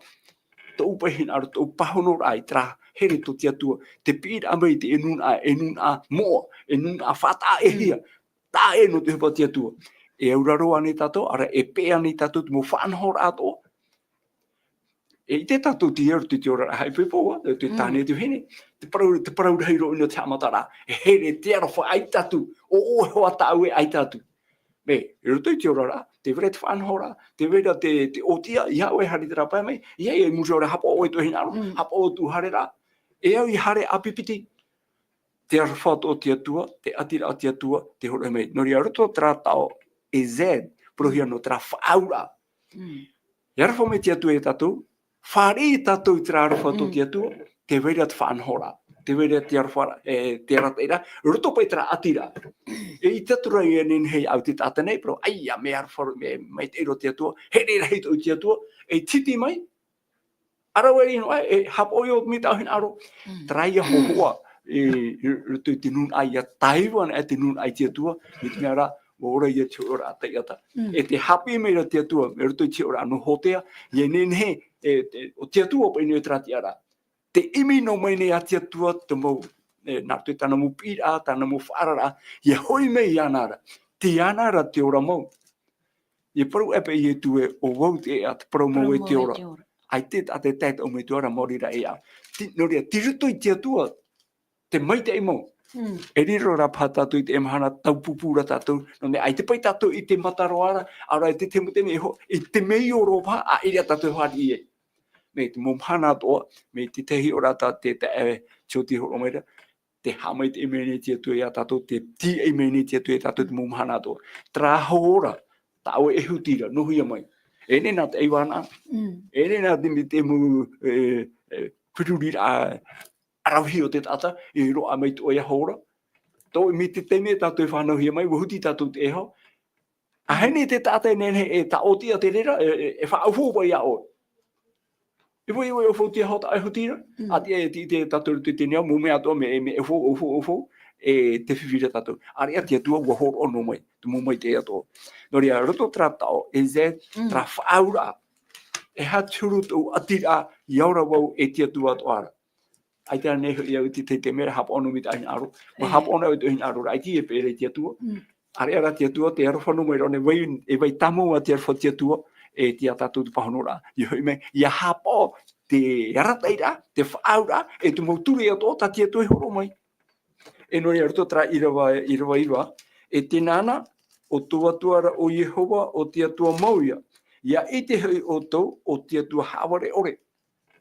tōʻu paʻi hinaʻaro, tōʻu pāhonoraʻa i terā here tō te Atua, te piʻiraʻa mai i te nūnaʻa, e nūnaʻa moʻa, e nūnaʻa faʻataʻa-ʻē-hia, mm, taʻa-ʻē noa te ʻohipa a te Atua. E auraro ānei tātou, ʻaore rā, e peʻe ānei tātou te mau faʻanahoraʻa atoʻa. E ʻite tātou te ia roto i te oraraʻa haʻaipoipo, ā, te, te, mm, tāne, te vahine, te parau, te parau rahi roa ʻōna o te haʻamataraʻa. E here te aroha, ʻaita atu, ʻo, ʻo, e hoa tāʻu ē, ʻaita atu. Mea, i roto i te oraraʻa, tē vai ra te faʻanahoraʻa, tē vai ra te, te ʻōtiʻa, ʻeiaha ʻoe e haere i terā pae mai, ʻeiaha e muri ʻore haʻapaʻo ʻoe i tō hinaʻaro, mm, haʻapaʻo atu ʻu haereraʻa, E au i haere ʻāpipiti, te aroha atoʻa o te Atua, te ʻatiraʻa o te Atua, tē hōroʻahia mai. Nō reira, roto terā taʻo, e Z, parauhia nō terā faʻaauraʻa. Mm. E aroha mai te Atua ia tātou, fāriʻi tātou i terā aroha atoʻa o te Atua, tē vai ra te faʻanahoraʻa, tē vai ra te aroha, e, te arataʻiraʻa, roto paʻi terā ʻatiraʻa. E ʻite atu ra ʻia nehenehe au te taʻata nei, parau, ʻaita, mea aroha, mea maitaʻi roa te Atua, here rahi atoʻa te Atua, e tītī mai, ʻāreʻa noa, e haʻapaʻo ʻoe i tō hinaʻaro. Mm. Terā ia hōhoʻa, e, i roto i te nūnaʻa ia taiva ana e te nūnaʻa i te Atua, mai te mea ra, ʻua ora ia te hōhoʻa taʻata. Mm. E tē haʻapiʻi mai ra te Atua, i roto i te hōhoʻa nō Hōtea, ʻia nehenehe, e, e, ʻo te Atua paʻi nō terā tiʻaraʻa. Tē ʻimi noa mai nei ā te Atua te mau, e, nā roto i tāna mau piʻiraʻa, tāna mau faʻaararaʻa, ʻia hoʻi mai iāna ra. Tei iāna ra te ora mau. ʻIa parau ʻē paʻi Ietu ē, ʻo vau te ʻēʻa, te parau mau e te ora. ʻAita e taʻata e tae atu mai te ora, maori rā e ʻēʻa. Tei, nō reira, tei roto i te Atua, te maitaʻi mau. Mm. E riro rā paha tātou i teie mahana, taupupū rā tātou, nō te mea ʻaita paʻi tātou i te mata roa ra, ʻaore rā i te, te, te mea iho, i te mea iho roa paha, ʻaita rā tātou e fāriʻi ai. Mai te mau mahana atoʻa, mai te tahi ora tā te, te, e, Tioti hōroʻa mai ra, tē haʻamaitaʻi mai nei te Atua ia tātou, tē tīaʻi mai nei te Atua ia tātou te mau mahana atoʻa. Terā hora, tā ʻoe e huti ra, nōhia mai. E nehenehe nā te ʻaivānaʻa. Mm. E nehenehe nā te, te mau, e, e, feruriraʻa ʻaravihi o te taʻata, e roaʻa mai tō ʻoe hora. Tō, mai te taime tātou e fānauhia mai, ʻua huti tātou te ʻēʻa. ʻAhani te taʻata e nehenehe, e taʻotiʻa te reira, e, e, e faʻaufau paʻi iā ʻoe. E ʻua, e ʻua, e ʻaufau te ʻēʻa tā ʻoe e huti ra. Mm. ʻAita e, te, te tātou i te, te nea, mau mea atoʻa, mea, mea ʻaufau, ʻaufau, ʻaufau, e tē fifi ra tātou. ʻĀreʻa te Atua, ʻua hōroʻa noa mai, te mau maitaʻi atoʻa. Nō reira, roto terā taʻo, e Z, mm, terā faʻaauraʻa. E aha te huru tōʻu ʻatiraʻa, ʻia ora vau e te Atua atoʻa ra. ʻAita ānei hoʻi au i te, te, te mea ra haʻapaʻo noa mai tō hinaʻaro. ʻUa haʻapaʻo noa au i tō hinaʻaro ra, ʻaita e peʻe ra i te Atua. Mm. ʻĀreʻa rā te Atua, tē aroha noa mai ra ʻōna, e vai, e vai tāmau ā te aroha o te Atua, e tei iā tātou te pāhonoraʻa. ʻIa hoʻi mai, ʻia haʻapaʻo te arataʻiraʻa, te faʻaauraʻa, e te mau ture atoʻa tā te Atua e hōroʻa mai. E nō reira, roto terā ʻīrava, ʻīrava iva, e tē nā na, ʻo tō Atua ra ʻo Iehova, ʻo te Atua mau ïa. ʻIa ʻite hoʻi ʻoutou, ʻo te Atua haʻavare ʻore.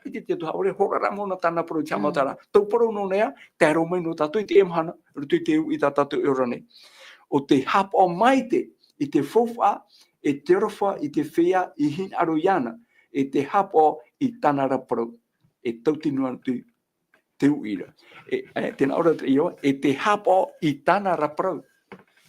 ʻIte te Atua haʻavare, hōroʻa ra mau nā tāna parau i te haʻamataraʻa. Mm. Taua parau nō na ïa, tae roa mai nō tātou i teie mahana, roto i te uʻi tā tātou e ora nei. ʻO tē haʻapaʻo maite i te faufaʻa, e te aroha, i te feiā, i hinaʻaro iāna, e tē haʻapaʻo i tāna ra parau. E tautini noa atu te uʻi ra. E, e, tē nā ʻō ra te ʻīrava, e tē haʻapaʻo i tāna ra parau.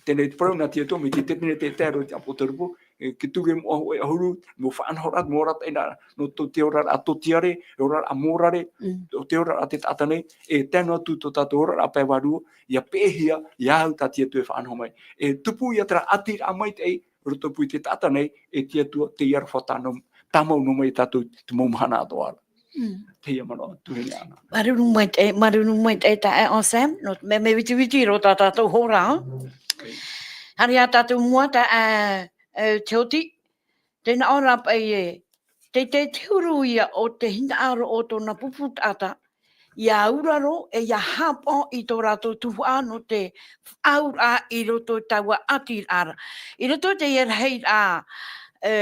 Teie te parau nā te Atua, mai te, te, te, te, te aro i te ʻāpōsetolo Paula, e, te ture moʻa hōʻē ʻahuru, mau faʻanahoraʻa, mau arataʻiraʻa, nō tō te oraraʻa tōtiare, e oraraʻa morare, mm, tō te oraraʻa te taʻata nei, e tae noa atu tō tātou oraraʻa pae vārua, ʻia peʻehia, ʻia au tā te Atua e faʻanaho mai. E tupu ïa terā ʻatiraʻa maitaʻi, roto pū i te taʻata nei, e te Atua, tei aroha tāna, tāmau noa mai tātou, te mau mahana atoʻa ra. Mm. Teie manaʻo, tuahine Ana. Māuruuru maitaʻi, māuruuru maitaʻi taeaʻe Sam, nō te mea mea vitiviti roa tā tātou hora. Haere ā tātou i mua taeaʻe, e, Tioti, tē nā ʻō ra paʻi ē, te, te, te huru ïa o te hinaʻaro o tōna pupu taʻata, ʻia auraro, e ʻia haʻapaʻo i tō rātou tuhaʻa nō te faʻaauraʻa i roto i taua ʻatiraʻa ra. I roto i teie rahiraʻa, e,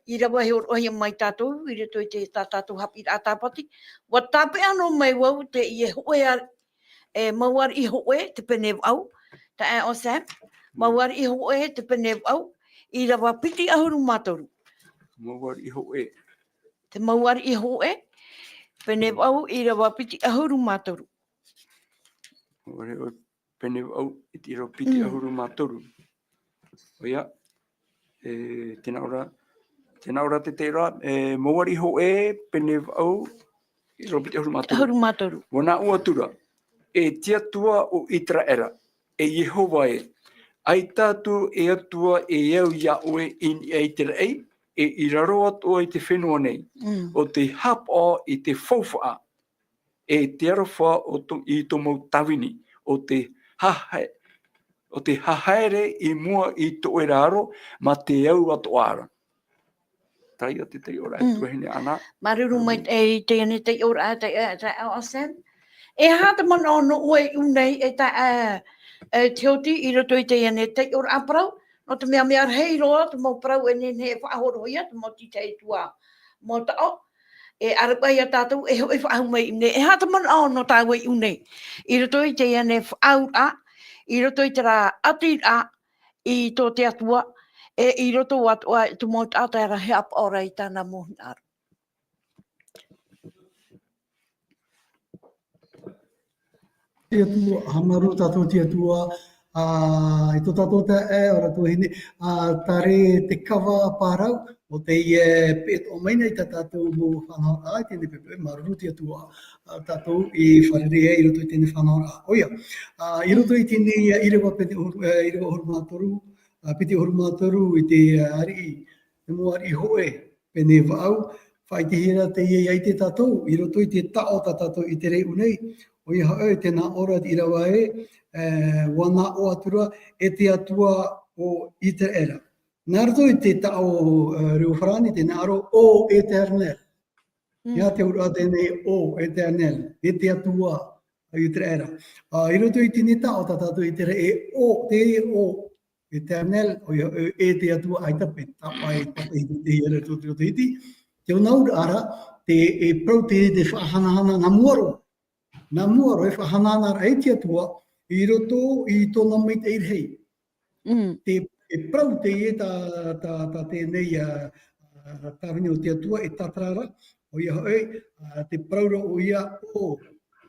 ʻīrava e hōroʻahia mai tātou, i roto i te, tā tātou haʻapiʻiraʻa Tāpati, ʻua tāpeʻa noa mai vau teie hōʻē a-, e, mau ariʻi hōʻē, te pene vaʻu, taeaʻe Sam, mau ariʻi hōʻē, te pene vaʻu, ʻīrava piti ʻahuru mā toru. Mau ariʻi hōʻē. Te mau ariʻi hōʻē, pene vaʻu, ʻīrava piti ʻahuru mā toru. Mau ariʻi hōʻē, pene vaʻu, ʻīrava piti ʻahuru mā toru. Mm. ʻOia, e, tē nā ʻō ra, tē nā ʻō ra te, te ra, e, mau ariʻi hōʻē, pene vaʻu, ʻīrava piti ʻahuru mā toru. ʻAhuru mā toru. ʻUa nā ʻō atu ra, e te Atua o ʻĪteraʻera, e Iehova ē, ʻaita atu e Atua e au iā ʻoe i niʻa i te raʻi, e i raro atoʻa i te fenua nei, mm, ʻo tē haʻapaʻo i te faufaʻa, e te aroha o tō, i tō mau tāvini, ʻo tē hahae-, ʻo tē hahaere i mua i tō ʻoe ra aro, mā te au atoʻa ra. Terā ïa te taiʻoraʻa, mm, tuahine Ana. Māuruuru maitaʻi i teie nei taiʻoraʻa, tai-, e, taeaʻe Sam. E aha te manaʻo nō ʻoe i ʻō nei, e taeaʻe, e, Tioti, i roto i teie nei taiʻoraʻa parau? Nō te mea, mea rahi roa te mau parau e nehenehe e faʻahorohia, te mau tītaʻi tuā mau taʻo. e ʻaravaʻa ia tātou, e hoʻi faʻahou mai i ʻū nei, e aha te manaʻo nō tāua i ʻū nei. I roto i teie nei faʻaauraʻa, i roto i terā ʻatiraʻa i tō te Atua, e i roto atoʻa i te mau taʻata e rahi ʻapaʻo ra i tāna mau hinaʻaro. Te Atua, haʻamāuruuru tātou te Atua, ā, i tō tātou taeaʻe, ʻo rātou vahine, ā, Tare Te Kava Parau, ʻo tei, e, peʻe atoʻa mai nei tā tātou mau faʻanahoraʻa, i teie nei poʻipoʻi, māuruuru te Atua, ā, tātou i fārerei ai i roto i teie nei faʻanahoraʻa. ʻOia, ā, i roto i teie nei, ā, ʻīrava pene ʻahuru, ā, ʻīrava ʻahuru mā toru, ā, piti ʻahuru mā toru i te, ā, ariʻi, te mau ariʻi hōʻē, pene vaʻu, faʻaʻitehia ra teie ʻia ʻite tātou, i roto i te taʻo tā tātou i ʻite ra i ʻū nei, ʻoia hoʻi, tē nā ʻō ra te ʻīrava ē, e, ʻua nā ʻō atu ra, e te Atua o ʻĪteraʻera. Nā roto i te taʻo, e, reo farāni, tē nā ʻō ra, o Éternel. Mm. ʻIa te auraʻa teie nei o Éternel, e te Atua o ʻĪteraʻera. Ā, i roto i teie nei taʻo tā tātou i ʻite ra e o, te o Éternel, ʻoia, e, e te Atua ʻaita paʻi, tāpaʻo, tāpaʻo i te, te, i roto, roto i te, te ʻōna auraʻa ra, te, e parau te, te faʻahanahana nā mua roa. Nā mua roa, e faʻahanahana ra e te Atua, i roto i tōna maitaʻi rahi. Mm. Te, e parau teie tā, tā, tā teie nei, ā, ā, tāvini o te Atua e tātara ra, ʻoia hoʻi, ā, te parau ra ʻoia o,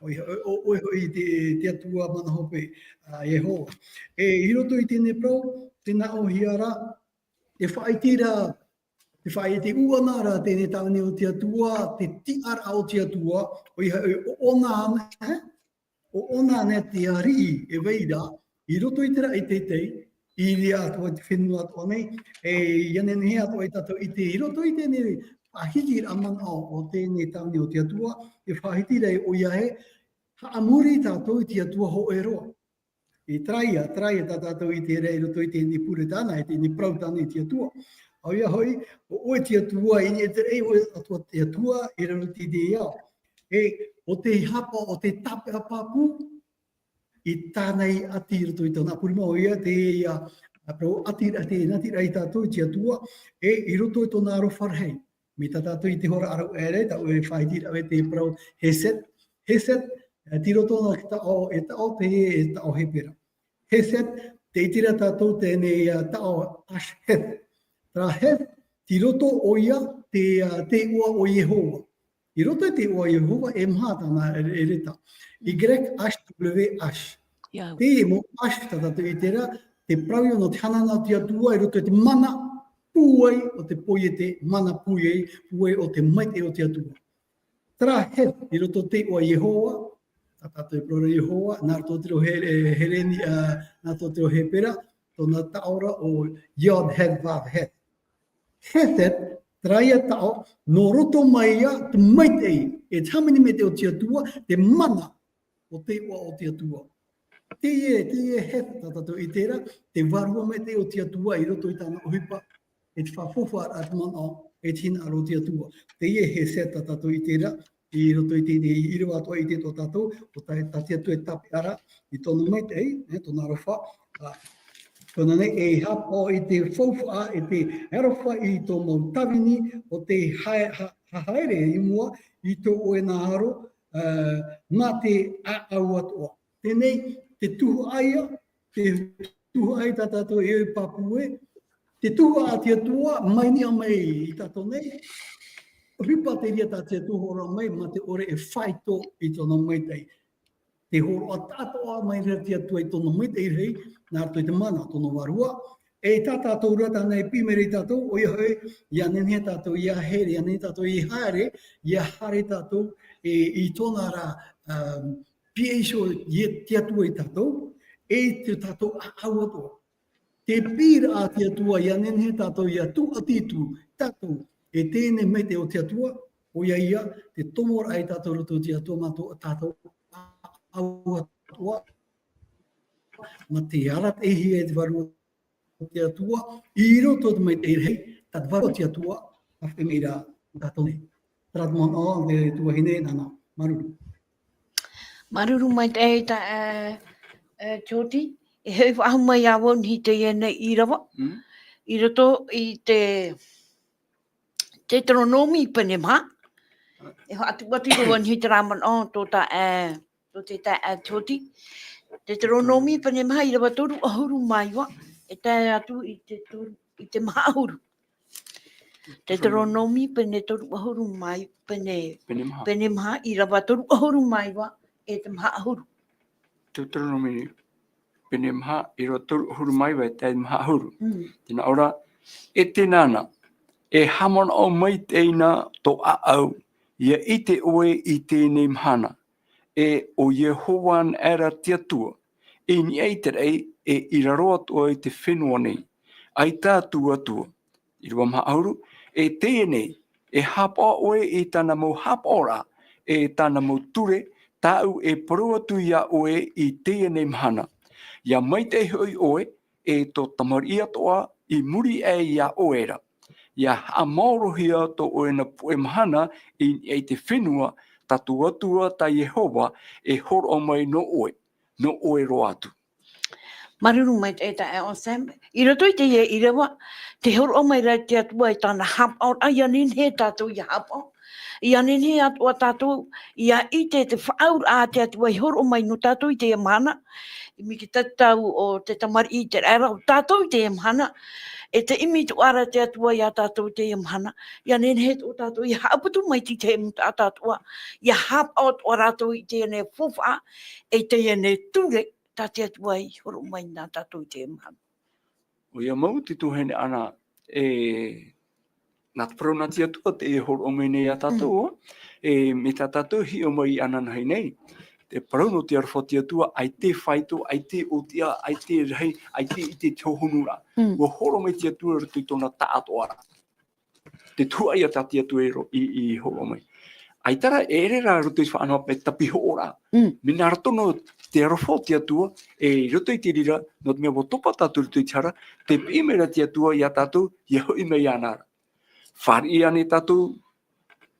ʻoia hoʻi, o, ʻoia hoʻi te, te Atua mana hope, ā, Iehova. E, i roto i teie nei parau, tē nā ʻōhia ra, te faʻaʻite ra, te faʻaʻite ʻuana ra teie nei tāvini o te Atua, te tiʻaraʻa o te Atua, ʻoia hoʻi, ʻo ʻōna ana, e? ʻO ʻōna ana te ariʻi e vai ra, i roto i te raʻi teitei, i reira atoʻa te fenua atoʻa nei, e, ʻia nehenehe atoʻa ia tātou i ʻite, i roto i teie nei faʻahitiraʻa manaʻo o teie nei tāvini o te Atua, e faʻahiti ra ʻoia ē, haʻamori tātou i te Atua hōʻē roa. E terā ia, terā ia tā tātou i ʻite ra i roto i teie nei pure tāna, i teie nei parau tāna i te Atua. ʻOia hoʻi, ʻo ʻoe te Atua, i niʻa i te raʻi, ʻoe atoʻa te Atua, i raro i teie nei ao. E, ʻo tei haʻapaʻo, ʻo tei tāpeʻa pāpū, i tāna i ʻati i roto i tōna ʻāpurima, ʻoia, teie, ā, parau ʻati, ʻati, ʻati, ʻati ra ia tātou i te Atua, e, i roto i tōna aroha rahi. Mai tā tātou i te hora ʻāraʻuaʻe ra, tāʻu e faʻaʻite ra ʻoe te parau hesed. Hesed, e, tei roto nā te taʻo, e taʻo te, e taʻo Hepera. Hesed, tē ʻite ra tātou teie nei, ā, taʻo ash heth. Terā heth, tei roto ʻoia te, ā, te iʻoa o Iehova. I roto i te iʻoa o Iehova, e maha tāna e, e reta. Y H W H. Ia. Teie mau ash tā tātou i ʻite ra, te parau ia nō te hanahana o te Atua i roto i te mana pūai o te pōiete, mana pūai, pūai o te maitaʻi o te Atua. Terā heth i roto i te iʻoa o Iehova, tā tātou e parau ra Iehova, nā roto i te reo He-, e, Hereni, ā, nā roto i te reo Hepera, tōna taʻo ra ʻo Yod Heth Vav Heth. Hesed, terā ia taʻo, nō roto mai ia te maitaʻi, e te hāmani maitaʻi o te Atua, te mana o te iʻoa o te Atua. Teie, teie heth tā tātou i ʻite ra, te vārua maitaʻi o te Atua i roto i tāna ʻohipa, e te faʻaʻohipa ra te manaʻo, e te hinaʻaro o te Atua. Teie hesed tā tātou i ʻite ra, i roto i teie nei ʻīrava atoʻa i ʻite atoʻa tātou, ʻo tā, tā te Atua e tāpeʻa ra, i tōna maitaʻi, e, tōna aroha, ā, tōna nei e haʻapaʻo i te faufaʻa, i te aroha i tō mau tāvini, ʻo tē hae-, ha-, haere i mua i tō ʻoe hinaʻaro, ā, mā te ʻāʻau atoʻa. Teie nei, te tuhaʻa ia, te tuhaʻa ia tā tātou e ʻoi pāpū ē, te tuhaʻa a te Atua, mai niʻa mai i tātou nei, ʻohipa te reira tā te Atua hōroʻa mai, mā te ʻore e faito i tōna maitaʻi. Te hōroʻa taʻatoʻa mai ra te Atua i tōna maitaʻi rahi, nā roto i te mana o tōna vārua. E tā tātou ra tāna e piʻi mai ra ia tātou, ʻoia hoʻi, ʻia nehenehe tātou ʻia haere, ʻia nehenehe tātou ʻia haere, ʻia haere tātou e, i tōna ra, um, pihaʻi iho i te Atua ia tātou, e te tātou ʻāʻau atoʻa. Te piʻiraʻa a te Atua, ʻia nehenehe tātou ʻia tūʻati atu tātou, e teie nei maitaʻi o te Atua, ʻoia ia, te tomoraʻa ia tātou i roto i te Atua, mā tō tātou ʻāʻau atoʻa, mā te arataʻihia e te Vārua o te Atua, i roto i te maitaʻi rahi, tā te Vārua o te Atua, ʻa fāriʻi mai ra tātou nei. Terā te manaʻo, te tuahine, nānā, māuruuru. Māuruuru maitaʻi tā, e, e, Jody, e hoʻi faʻahou mai ā vau i teie nei ʻīrava. Mm. I roto i te, Teuteronome pene maha, E hoʻi atu, atu i roto i te rā manaʻo, tō tā, e, tō te tā, e, Tihoti. Te Teuteronōmi pene maha ʻīrava toru ʻahuru mā iva, e tae atu i te toru, i te maha ʻahuru. Te Teuteronōmi pene toru ʻahuru mā iva, pene, Pene maha. pene maha ʻīrava toru ʻahuru mā iva, e te maha ʻahuru. Teuteronōmi pene maha ʻīrava toru ʻahuru mā iva, e tae i te maha ʻahuru. Mm. Tē nā ʻō ra, e tēnā na, e haʻamanaʻo maitaʻi na tō ʻāʻau, ʻia ʻite ʻoe i teie nei mahana, e ʻo Iehova anaʻe ra te Atua, i niʻa i te raʻi, e i raro atoʻa i te fenua nei, ʻaita atu Atua. ʻĪrava maha ʻahuru, e teie nei, e haʻapaʻo ʻoe i tāna mau haʻapaʻoraʻa, e tāna mau ture, tāʻu e parau atu iā ʻoe i teie nei mahana. ʻIa maitaʻi hoʻi ʻoe, e tō tamariʻi atoʻa i muri aʻe iā ʻoe ra. ʻIa haʻamāorohia tō ʻoe na puʻe mahana i niʻa i te fenua, tā tō Atua, tā Iehova, e hōroʻa mai nō ʻoe, nō ʻoe roa atu. Māuruuru maitaʻi e tā ʻoe Sam. I roto i teie ʻīrava, tē hōroʻa mai ra te Atua i tāna haʻapaʻoraʻa, ʻia nehenehe tātou ʻia haʻapaʻo. ʻIa nehenehe atoʻa tātou ʻia ʻite te faʻaauraʻa a te Atua i hōroʻa mai nō tātou i teie mahana. ʻImi te tatau o te tamariʻi i te raʻi ra, ʻo tātou i teie mahana. E te ʻimi atoʻa ra te Atua iā tātou i teie mahana. ʻIa nehenehe atoʻa tātou ʻia haʻaputu mai te tahi mau taʻata atoʻa, ʻia haʻapaʻo atoʻa rātou i teie nei faufaʻa, e teie nei ture, tā te Atua i hōroʻa mai nā tātou i teie mahana. ʻOia mau te tuahine Ana, e, nā te parau nā te Atua tē hōroʻa mai nei iā tātou, Mm. e, mai tā tātou e hiʻo mai ananahi nei. Te parau nō te aroha o te Atua, ʻaita e faito, ʻaita e ʻōtiʻa, ʻaita e rahi, ʻaita e ʻite i te hohonu ra. Mm. ʻUa hōroʻa mai te Atua i roto i tōna taʻatoʻaraʻa. Te tuhaʻa ia tā te Atua i ro-, i, i hōroʻa mai. ʻAita rā, e ʻere rā i roto i te faʻanahoraʻa e tāpihoʻo ra. Mm. Mea nā roto nō te aroha o te Atua, e i roto i te reira, nō te mea ʻua topa tātou i roto i te hara, tē piʻi mai ra te Atua iā tātou, ʻia hoʻi mai iāna ra. Fāriʻi ānei tātou,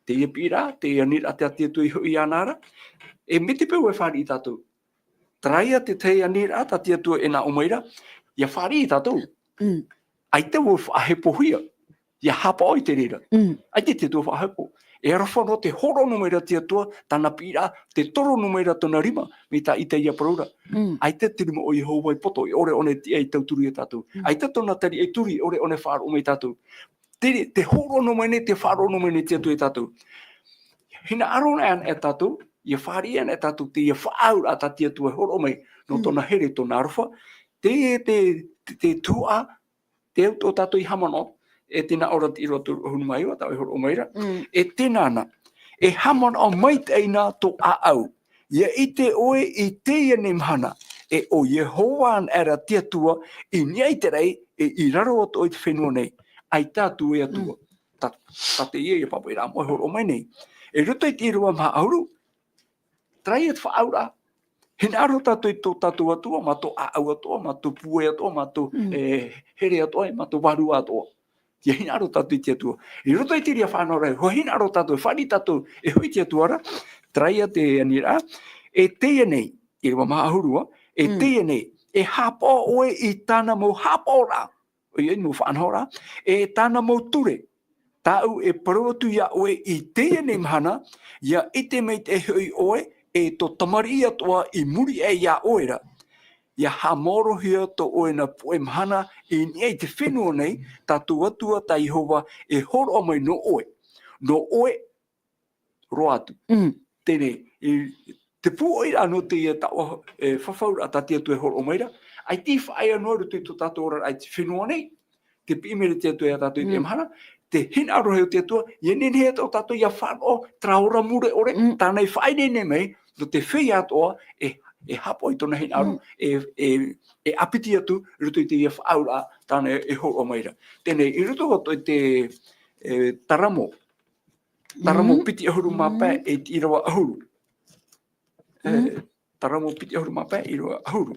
teie piʻiraʻa, teie aniraʻa tā te Atua i hoʻi iāna ra, e mai te peu e fāriʻi tātou. Terā ia te tahi aniraʻa tā te Atua e nā ʻō mai ra, ʻia fāriʻi tātou. Mm. ʻAita ʻua faʻahepohia, ʻia haʻapaʻo i te reira. Mm. ʻAita te Atua faʻahepo. E aroha noa tē hōroʻa noa mai ra te Atua, tāna piʻiraʻa, tē toro noa mai ra tōna rima, mai tā ʻĪtaia e parau ra. Mm. ʻAita te rima o Iehova i poto, e ʻore ʻōna e tiʻa e tauturu iā tātou. Mm. ʻAita tōna tariʻa i turi, e ʻore ʻōna e faʻaroʻo mai iā tātou. Te, tē hōroʻa noa mai nei, tē faʻaroʻo noa mai nei te Atua iā tātou. Hinaʻaro anaʻe tātou, ʻia fāriʻi anaʻe tātou i teie faʻaauraʻa tā te Atua e hōroʻa mai, nō Mm. tōna here, tōna aroha. Te, te, te, te tuhaʻa, te au tō tātou i haʻamanaʻo, e tē nā ʻō ra te ʻīrava toru ʻahuru mā iva, tā ʻoe e hōroʻa mai ra. Mm. E tēnā na, e haʻamanaʻo maitaʻi na tō ʻāʻau, ʻia ʻite ʻoe i teie nei mahana, e ʻo Iehova anaʻe ra te Atua, i niʻa i te raʻi, e i raro atoʻa i te fenua nei, ʻaita atu e Atua. Mm. Tā, tā teie ia pāpaʻiraʻa mau e hōroʻa mai nei. I roto i te ʻīrava maha ʻahuru, terā ia te faʻaauraʻa. Hinaʻaro tātou i tō tātou Atua, mā tō ʻāʻau atoʻa, mā tō puai atoʻa, mā tō, Mm. e, here atoʻa, mā tō vārua atoʻa. ʻIa hinaʻaro tātou i te Atua. I roto i te reira faʻanahoraʻa, ʻua hinaʻaro tātou, fāriʻi tātou, e hoʻi te Atua ra, terā ia te aniraʻa, e teie nei, ʻīrava maha ʻahuru ā, e Mm. teie nei, e haʻapaʻo ʻoe i tāna mau haʻapaʻoraʻa. ʻOia, i te mau faʻanahoraʻa, e tāna mau ture. Tāʻu e parau atu iā ʻoe i teie nei mahana, ʻia ʻite maitaʻi hoʻi ʻoe, e tō tamariʻi atoʻa i muri aʻe iā ʻoe ra. ʻIa haʻamāorohia tō ʻoe na puʻe mahana i niʻa i te fenua nei, tā tō Atua, tā Iehova, e hōroʻa mai nō ʻoe. Nō ʻoe roa atu. Mm. Teie nei, i te pūʻoiraʻa nō teie taoʻa, e, fafauraʻa tā te Atua e hōroʻa mai ra, ʻaita i faʻaea noa i roto i tō tātou oraraʻa i te fenua nei, tē piʻi mai ra te Atua iā tātou i teie Mm. mahana, te hinaʻaro rahi o te Atua, ʻia nehenehe atoʻa tātou ʻia faʻaroʻo terā ora mure ʻore, Mm. tāna i faʻaineine mai, nō te feiā atoʻa, e, e haʻapaʻo i tōna hinaʻaro, Mm. e, e, e ʻāpiti atu, i roto i teie faʻaauraʻa, tāna e hōroʻa mai ra. Teie nei, i roto atoʻa i te, e, Taramo, Taramo Mm. piti ʻahuru mā pae, Mm. e te ʻīrava ʻahuru. E, Mm. Taramo piti ʻahuru mā pae, ʻīrava ʻahuru.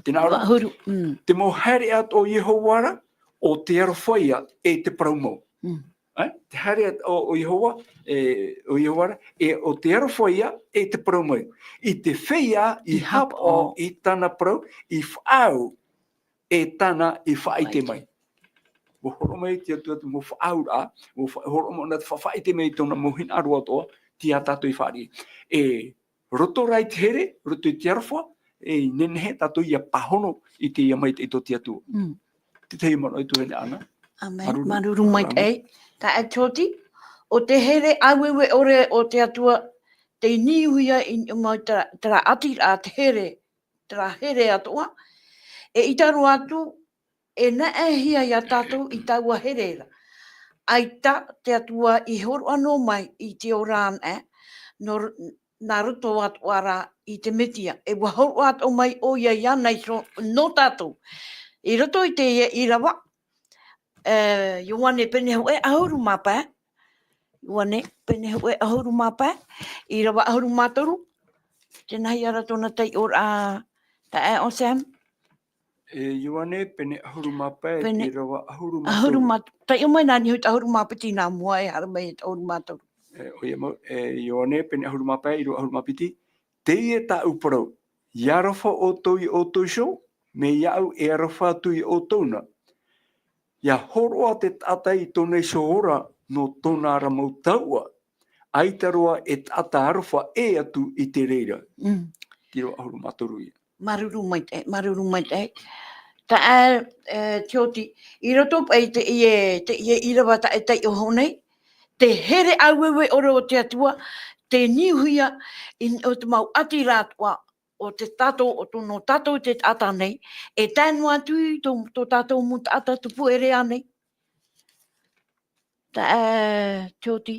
Tē nā ʻō ra, ʻAhuru. Mm. Te mau haereʻa atoʻa o Iehova ra, ʻo te aroha ia, e te parau mau. Mm. E, te haereʻa o, o Iehova, e, o Iehova ra, e, ʻo te aroha ia, e te parau mau. I te feiā, i I haʻapaʻo haʻapaʻo. i tāna parau, i faʻaau, e tāna i faʻaʻite mai. Faʻaʻite. ʻUa hōroʻa mai te Atua te mau faʻaauraʻa, ʻua fa-, hōroʻa mai ʻōna te fa-, faʻaʻite mai i tōna mau hinaʻaro atoʻa, tei a tātou i fāriʻi. E roto rā i te here, roto i te aroha, e nehenehe tātou ia pāhono i te ia maitaʻi tō te Atua. Mm. Te tahi manaʻo i tuahine Ana. Amen. Māuruuru. Māuruuru maitaʻi. Taeaʻe Tioti, ʻo te here ʻāueue ʻore o te Atua, tei niuhia i niʻa mai terā, terā ʻati rā te here, terā here atoʻa, e ʻita roa atu, e naʻe hia ia tātou i taua here ra. ʻAita te Atua i hōroʻa noa mai i te ora anaʻe, nō, nā roto atoʻa rā i te Metia. E ʻua hōroʻa atoʻa mai ʻoia iāna iho nō tātou. I roto i teie ʻīrava, e, Ioane pene hōʻē ʻahuru mā pae. Ioane pene hōʻē ʻahuru mā pae. ʻĪrava ʻahuru mā toru. Tēnā hia rā tōna taiʻoraʻa, taeaʻe Sam. E Ioane, pene ʻahuru mā pae, pene ʻīrava ʻahuru mā toru. ʻAhuru mā, taiʻo mai nā niʻa i te ʻahuru mā piti nā mua, e haere mai i te ʻahuru mā toru. E, ʻoia mau, e Ioane, pene ʻahuru mā pae, ʻīrava ʻahuru mā piti. Teie tāʻu parau, ʻia aroha ʻoutou ia ʻoutou iho, mai iāʻu e aroha atu ia ʻoutou na. ʻIa hōroʻa te taʻata i tōna iho ora nō tōna ra mau tauʻa, ʻaita roa e taʻata aroha ʻē atu i te reira. Mm. Te ʻīrava ʻahuru mā toru ia. Māuruuru maitaʻi, māuruuru maitaʻi. Taeaʻe, e, Tioti, i roto paʻi i teie, teie ʻīrava taʻe taiʻo iho nei, te here ʻāueue ʻore o te Atua, tei niuhia i niʻa i te mau ʻati ra atoʻa, o te tātou, o tō, nō tātou te taʻata nei, e tae noa atu i tō, tō tātou mau taʻata tupu ʻē nei. Taeaʻe, e, Tioti.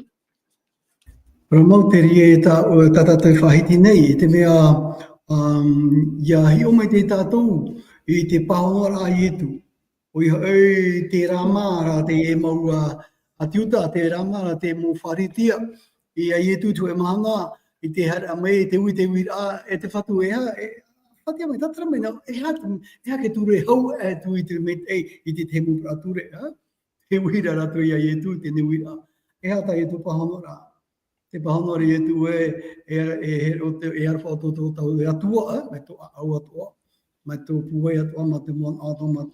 Parau mau, terā ia tā, tā tātou e faʻahiti nei, i te mea, um, ʻia hiʻo mai tātou i te pāhonoraʻa a Ietu. ʻOia hoʻi te rāma ra te mau, a, ʻĀti Iuta, te rāma ra te mau Pharisea, i a Ietu i te hōʻē mahana, i te haere mai, te ui, te uiraʻa, e te Fatu, e aha, e, Fatu mai, tātara mai nā, e aha, e aha te ture hau, e, atu i te mea, e, i te, te mau parau ture, ha? E uira rātou i a Ietu, te uiraʻa. E aha tā Ietu pāhonoraʻa? Te pāhono ra Ietu ē, e, e, e, o te, e aroha ʻoutou i tō tātou Atua, ē, mai tō ʻāʻau atoʻa, mai tō pūai atoʻa, mai te moana atoʻa, mai.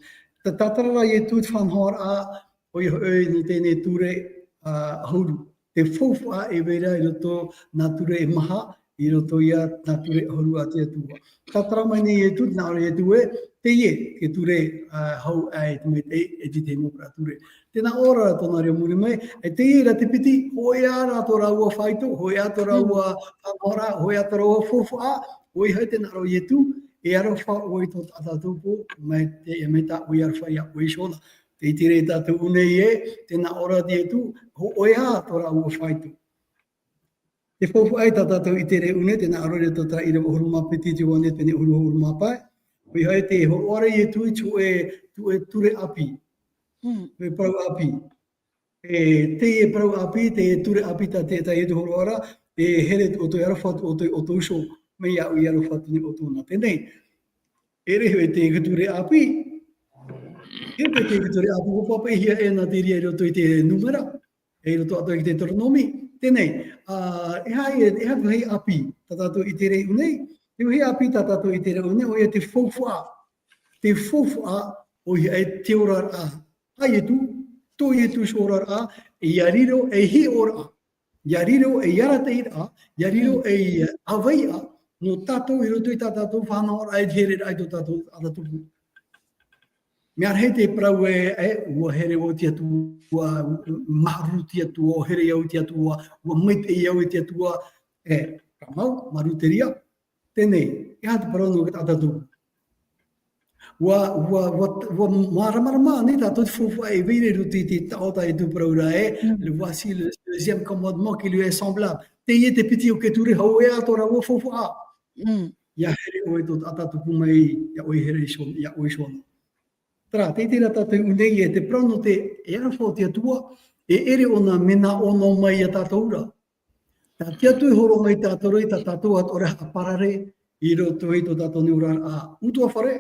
Te tātara ra Ietu i te faʻanahoraʻa, ʻoia hoʻi nō teie ture, ā, ʻahuru. Te faufaʻa e vai ra i roto nā ture e maha, i roto ia nā ture ʻahuru a te Atua. Tātara mai nei Ietu, nā ʻō ra Ietu ē, teie, te ture, ā, hau, ā, e te maitaʻi, e te tahi mau parau ture. Tē nā ʻō ra tōna reo muri mai, e teie ra te piti, hōʻē ā rā tō rāua faito, hōʻē ā tō rāua faʻanahoraʻa, hōʻē ā tō rāua faufaʻa, ʻoia hoʻi tē nā ʻō ra Ietu, e aroha ʻoe i tō tātou tupu, mai te, mai tā ʻoe e aroha iā ʻoe iho na. Tē ʻite ra tātou nei ē, tē nā ʻō ra Ietu, hōʻē ā tō rāua faito. Te faufaʻa tā tātou i ʻite ra ʻō nei, tē nā ʻō ra i tō terā ʻīrava ʻahuru mā piti, Ioane pene ʻahuru, ʻahuru mā pae. ʻOia hoʻi te hōroʻa ra Ietu i te hōʻē, te hōʻē ture ʻāpī. Mm. Te parau ʻāpī. E, teie parau ʻāpī, te ture ʻāpī tā te, tā Ietu hōroʻa ra, e here ʻoutou e aroha atu ʻoutou i ʻoutou iho, mai iāʻu e aroha atu nei ʻoutou na. Teie nei, e ʻere hoʻi te ture ʻāpī. E ʻere te ture ʻāpī, ʻua pāpaʻihia ē nā te reira i roto i te Nūmera, e i roto atoʻa i te Teuteronome. Teie nei, ā, e aha, e aha te vāhi ʻāpī tā tātou i ʻite ra ʻō nei? Te vāhi ʻāpī tā tātou i ʻite ra ʻō nei, ʻoia te faufaʻa. Te faufaʻa, ʻoia e te oraraʻa a Ietu, tō Ietu iho oraraʻa, ʻia riro ei hiʻoraʻa, ʻia riro ei arataʻiraʻa, ʻia riro ei, ā, ʻāveiaʻa nō tātou i roto i tā tātou faʻanahoraʻa i te hereraʻa i tō tātou taʻata tupu. Mea rahi te parau ē, ē, ʻua here au i te Atua, māuruuru te Atua, ʻua here au i te Atua, ʻua maitaʻi au i te Atua, e, ka mau, māuruuru te reira. Teie nei, e aha te parau nō te taʻata tupu? ʻUa, ʻua, ʻua, ʻua māramarama nei tātou te faufaʻa e vai ra i roto i te taʻo tā Ietu parau ra ē, mm, le voici le, le deuxième commandement qui lui est semblable. Teie te piti o te ture hau ē ā tō rāua faufaʻa. Mm. ʻIa here ʻoe i tō taʻata tupu mai, iā ʻoe e here iho, iā ʻoe iho na. Terā, tē ʻite ra tātou i ʻō nei ē, te parau nō te, e aroha o te Atua, e ʻere ʻōna mea nā ʻō noa mai iā tātou ra. Nā te Atua e hōroʻa mai iā tātou ra, tā tātou atoʻa ra e haʻaparare i roto i tō tātou nei oraraʻa utuafare,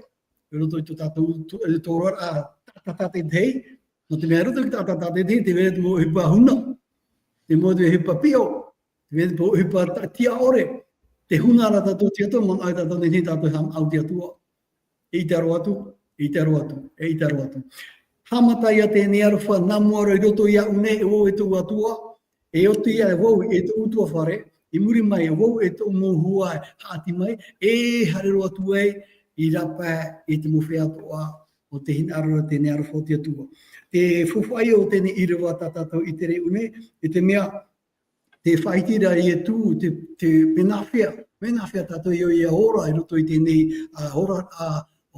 i roto i tō tātou utu-, i tō oraraʻa tātaʻitahi, nō te mea i roto i te tātaʻitahi, tē vai ra te mau ʻohipa huna, te mau ʻohipa piʻo, tē vai ra te mau ʻohipa ta-, tiʻa ʻore, tē huna ra tātou i te Atua, manaʻo tātou nei tātou e haʻamāuʻa i te Atua. E ʻite roa atu, e ʻite roa atu, e ʻite roa atu. Haʻamata ia teie nei aroha, nā mua roa i roto iāʻu nei, e ʻo ʻoe tōʻu Atua, E oti ai vau e tōʻu tuafare, i muri mai vau e tōʻu mau hoa haʻati mai, e haere roa atu ai i rāpae i te mau feiā atoʻa o te hinaʻaro, teie nei aroha o te Atua. Te faufaʻa o teie nei ʻīrava tā tātou i te reʻu nei, i te mea, te faʻaʻite ra Ietu, te, te, mea nāfea, mea nāfea tātou e ora i roto i teie nei, ā, ora, ā,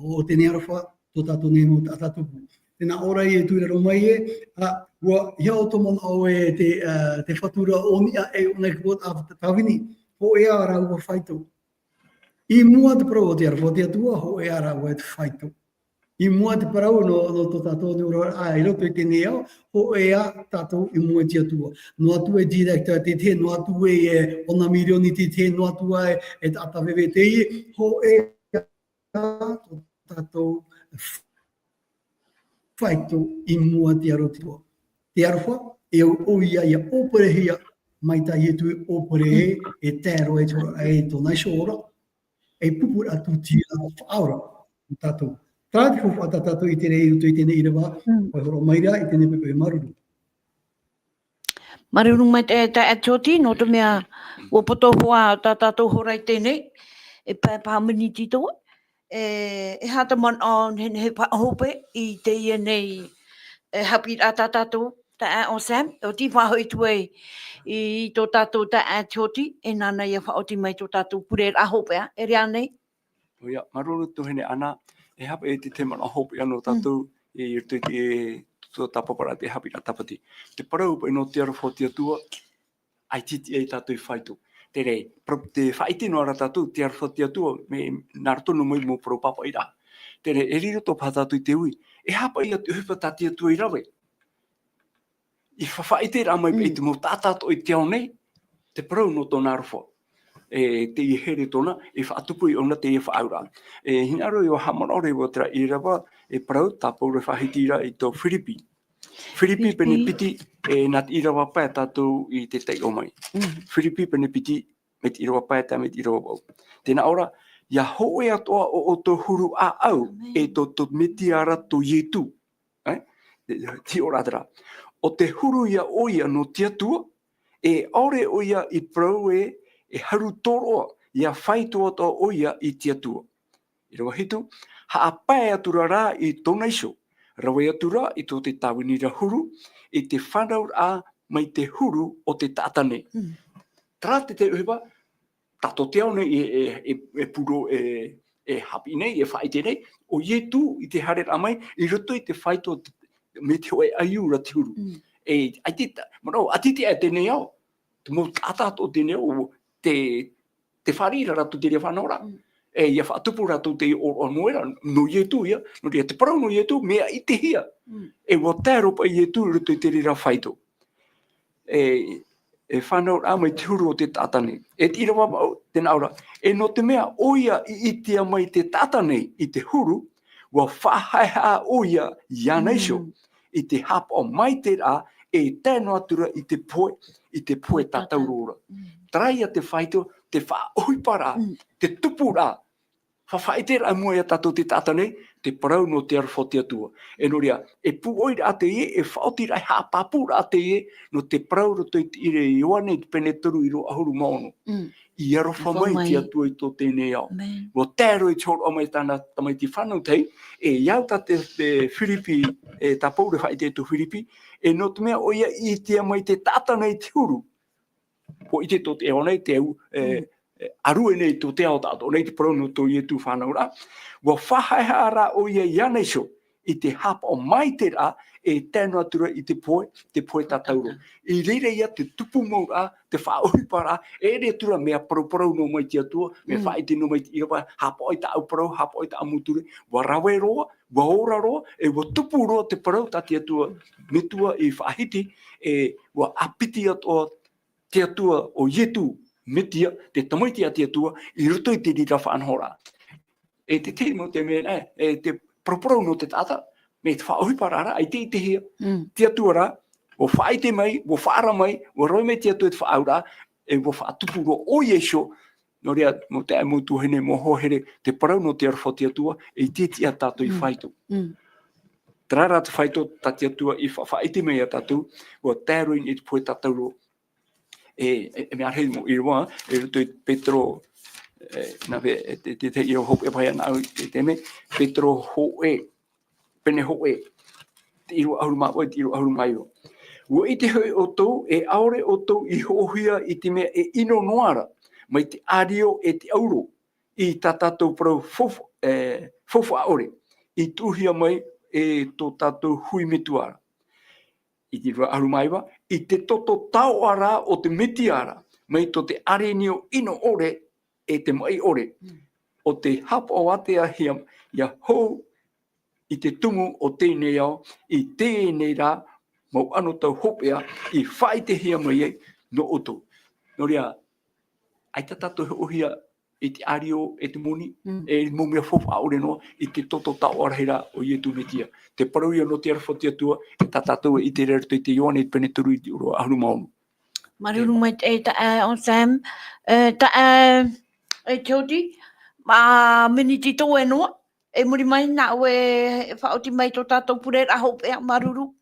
o teie nei aroha, tō tātou nei mau taʻata tupu. Tē nā ʻō ra Ietu i raro mai ē, ā, ʻua, ʻeiaha tō manaʻo e te, ā, te fatu ra o niʻa e ʻōna i te pō, ā, tāvini, hōʻē ā rāua faito. I mua te parau o te aroha o te Atua, hōʻē ā rāua e te faito. I mua te parau nō, nō tō tātou nei ora, ā, i roto i teie nei ao, hōʻē ā tātou i mua i te Atua. Noa atu e director teitei, noa atu e, e, ʻona mirioni teitei, noa atu e, e taʻata veve teie, hōʻē ā tō tātou faito i mua i te aro o te Atua. Te aroha, e au ʻoia ʻia ʻōperehia, mai tā Ietu e ʻōpere, e tae roa i te hora, e tōna iho ora, e pupuraʻa tūtira faʻaora, nō tātou. Terā te faufaʻa tā tātou i te reira i roto i teie nei ʻīrava, ʻua hōroʻa mai ra i teie nei poʻipoʻi māuruuru. Māuruuru maitaʻi e, e, Tioti, nō te mea, ʻua poto hoʻi tā tātou hora i teie nei, e pae paha miniti toa, e, e aha te manaʻo, nehenehe e faʻahope i teie nei, e, haʻapiʻiraʻa tā tātou, taeaʻe Sam, ʻo tei faʻahoʻi atu ai i tō tātou taeaʻe Tioti, e nāna ʻia faʻaoti mai tō tātou pureraʻa hopeʻa, e rave nei? ʻOia, māuruuru tuahine Ana, e haʻapaʻo i te, te manaʻo hopeʻa nō tātou, i roto i te, tō tāpaparaʻa te haʻapiʻiraʻa tāpati. Te parau paʻi nō te aroha o te Atua, ʻaita e tiʻa ia tātou e faito. Terā, parau, te faʻaʻite noa ra tātou, te aroha o te Atua, mea nā roto noa mai mau parau pāpaʻiraʻa. Terā, e riro atoʻa paha tātou i te ui, e aha paʻi ia te ʻohipa tā te Atua i rave. I fa-, faʻaʻiteraʻa mai paʻi te mau taʻata atoʻa i te ao nei, te parau nō tōna aroha. E, teie here tōna, e faʻatupu iāna teie faʻaauraʻa. E, hinaʻaro ʻia haʻamanaʻo ra vau terā ʻīrava, e parau tā Pauro e faʻahiti ra i tō Firipi. Firipi pene piti, e, nā te ʻīrava pae tātou i te taiʻo mai. Firipi pene piti, mai te ʻīrava pae tae mai te ʻīrava vaʻu. Tē nā ʻō ra, ʻia hōʻē atoʻa ʻo, ʻo tō huru ʻāʻau, e tō, tō Metia ra tō Ietu. E? Te, te ʻō ra terā. ʻO te huru ïa ʻoia nō te Atua, e ʻaore ʻoia i parau ē, e haru tōroʻa, ʻia faito atoʻa ʻoia i te Atua. ʻĪrava hitu, haʻapae atura rā i tōna iho, rave atura i tō te tāvini ra huru, i te fānauraʻa mai te huru o te taʻata nei. Terā te, te ʻohipa, tātou te ao nei e, e, e, e puro, e, e haʻapiʻi nei, e faʻaʻite nei, ʻo Ietu i te haereraʻa mai, i roto i te faito te, mai te hōʻē ʻaiū ra te huru. E, ʻaita, manaʻo, ʻaita e tiʻa teie nei ao, te mau taʻata atoʻa teie nei ao, te, te fāriʻi ra rātou te reira fānauraʻa. E, ʻia faʻatupu rātou te ʻōroʻa nō ē ra, nō Ietu ïa, nō reira te parau nō Ietu, mea ʻitehia. E ʻua tae roa paʻi Ietu i roto i te reira faito. E, e fānauraʻa mai te huru o te taʻata nei. E te ʻīrava vaʻu, tē nā ʻō ra. E nō te mea ʻoia i ʻitea mai te taʻata nei i te huru, ʻua faʻahaʻehaʻa ʻoia iāna iho, i te haʻapaʻo maitaʻiraʻa e tae noa atura i te pohe, i te pohe tātauro ra. Terā ïa te faito, te faʻaʻohiparaʻa, te tupuraʻa, faʻaʻiteraʻa i mua ia tātou te taʻata nei, te parau nō te aroha o te Atua. E nō reira, e pūʻoiraʻa teie, e faʻaotiraʻa, e haʻapāpūraʻa teie, nō te parau roto i te ʻīrava Ioane i te pene toru ʻīrava ʻahuru mā ono. ʻIa aroha mai te Atua i tō teie nei ao. ʻUa tae roa i te hōroʻa mai tāna tamaiti fānau tahi, e ʻia au tā te, te Firipi, e tā Pauro e faʻaʻite i tō Firipi, e nō te mea ʻoia i ʻitea mai te taʻata nei i te huru. ʻUa ʻite tō te ao nei te au, e, e, ʻārue nei tō te ao tāʻatoʻa nei te parau nō tō Ietu fānauraʻa. ʻUa faʻahaʻehaʻa rā ʻoia iāna iho, i te haʻapaʻo maitaʻiraʻa, e tae noa atura i te pohe, te pohe tātauro. I reira ïa te tupu mauraʻa, te faʻaʻohiparaʻa, e ʻere atura mea paraparau noa mai te Atua, mea faʻaʻite noa mai te ʻīrava, haʻapaʻo i tāʻu parau, haʻapaʻo i tāʻu mau ture, ʻua rave roa, ʻua ora roa, e ʻua tupu roa te parau tā te Atua, Metua i faʻahiti, e ʻua ʻāpiti atoʻa te Atua ʻo Ietu Metia, te Tamaiti a te Atua, i roto i te reira faʻanahoraʻa. E te tahi mau te mea, e, e te paraparau nō te taʻata, mea te faʻaʻohiparaʻa ra, ʻaita e ʻitehia. Te Atua rā, ʻua faʻaʻite mai, ʻua faʻaara mai, ʻua rave mai te Atua i te faʻaauraʻa, e ʻua faʻatupu roa ʻoia iho, nō reira, mau taeaʻe, mau tuahine, mau hoa here, te parau nō te aroha o te Atua, e ʻitehia tātou i faito. Terā rā te faito tā te Atua i fa-, faʻaʻite mai ia tātou, ʻua tae roa i te pohe tātauro, e, e, e mea rahi mau ʻīrava, e roto i Petero, e, nā vea, e, te, te, te ʻīrava hopeʻa paʻi nā au i te mea, Petero hōʻē, pene hōʻē, te ʻīrava ʻahuru mā vaʻu, te ʻīrava ʻahuru mā iva. ʻUa ʻite hoʻi ʻoutou, e ʻaore ʻoutou i hoʻohia i te mea e ʻino noa ra, mai te ʻārio e te ʻauro, i tā tātou parau faufa-, e, faufaʻa ʻore, i tuʻuhia mai e tō tātou hui metua ra. I te ʻīrava ʻahuru mā iva, i te toto taoʻa ra o te Metia ra, mai tō te ʻarenio ʻino ʻore e te maʻi ʻore, Mm. ʻo tei haʻapaʻo ātea hia, ʻia hou i te tumu o teie nei ao, i teie nei rā, mau anotau hopeʻa, i faʻaʻitehia mai ai nō ʻoutou. Nō reira, ʻaita tātou e hoʻohia i te ʻārio e te moni, Mm. e mau mea faufaʻa ʻore noa, i te toto taoʻa rahi ra o Ietu Metia. Te parau ïa nō te aroha o te Atua, e tā tātou e ʻite ra i roto i te Ioane i te pene toru i te ʻīrava ʻahuru mā ono. Māuruuru maitaʻi, e, taeaʻe Sam, e, taeaʻe, e, Jody, mā miniti tō ʻoe noa, i muri mai nā ʻoe e faʻaoti mai tō tātou pureraʻa hopeʻa, māuruuru.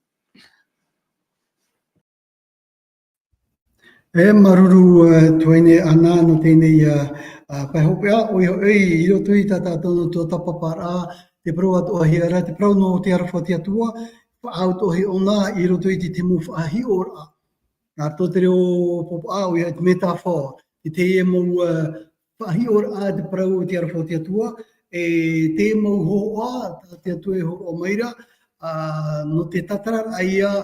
E, māuruuru, e, tuahine Ana, nō teie nei, a, a, pae hopeʻa, ʻoia hoʻi, i roto i tā tātou noa atu tapaparaʻa, te parau atoʻa hia ra, te parau nō te aroha o te Atua, faʻaau atoʻa hia ʻōna, i roto i te, te mau faʻahiʻoraʻa. Nā roto i te reo pāpū, ʻoia te metaphor, te, te mau, e, faʻahiʻoraʻa te parau o te aroha o te Atua, e te mau hōhoʻa, tā te Atua e hōroʻa mai ra, a, nō te tātararaʻa ïa,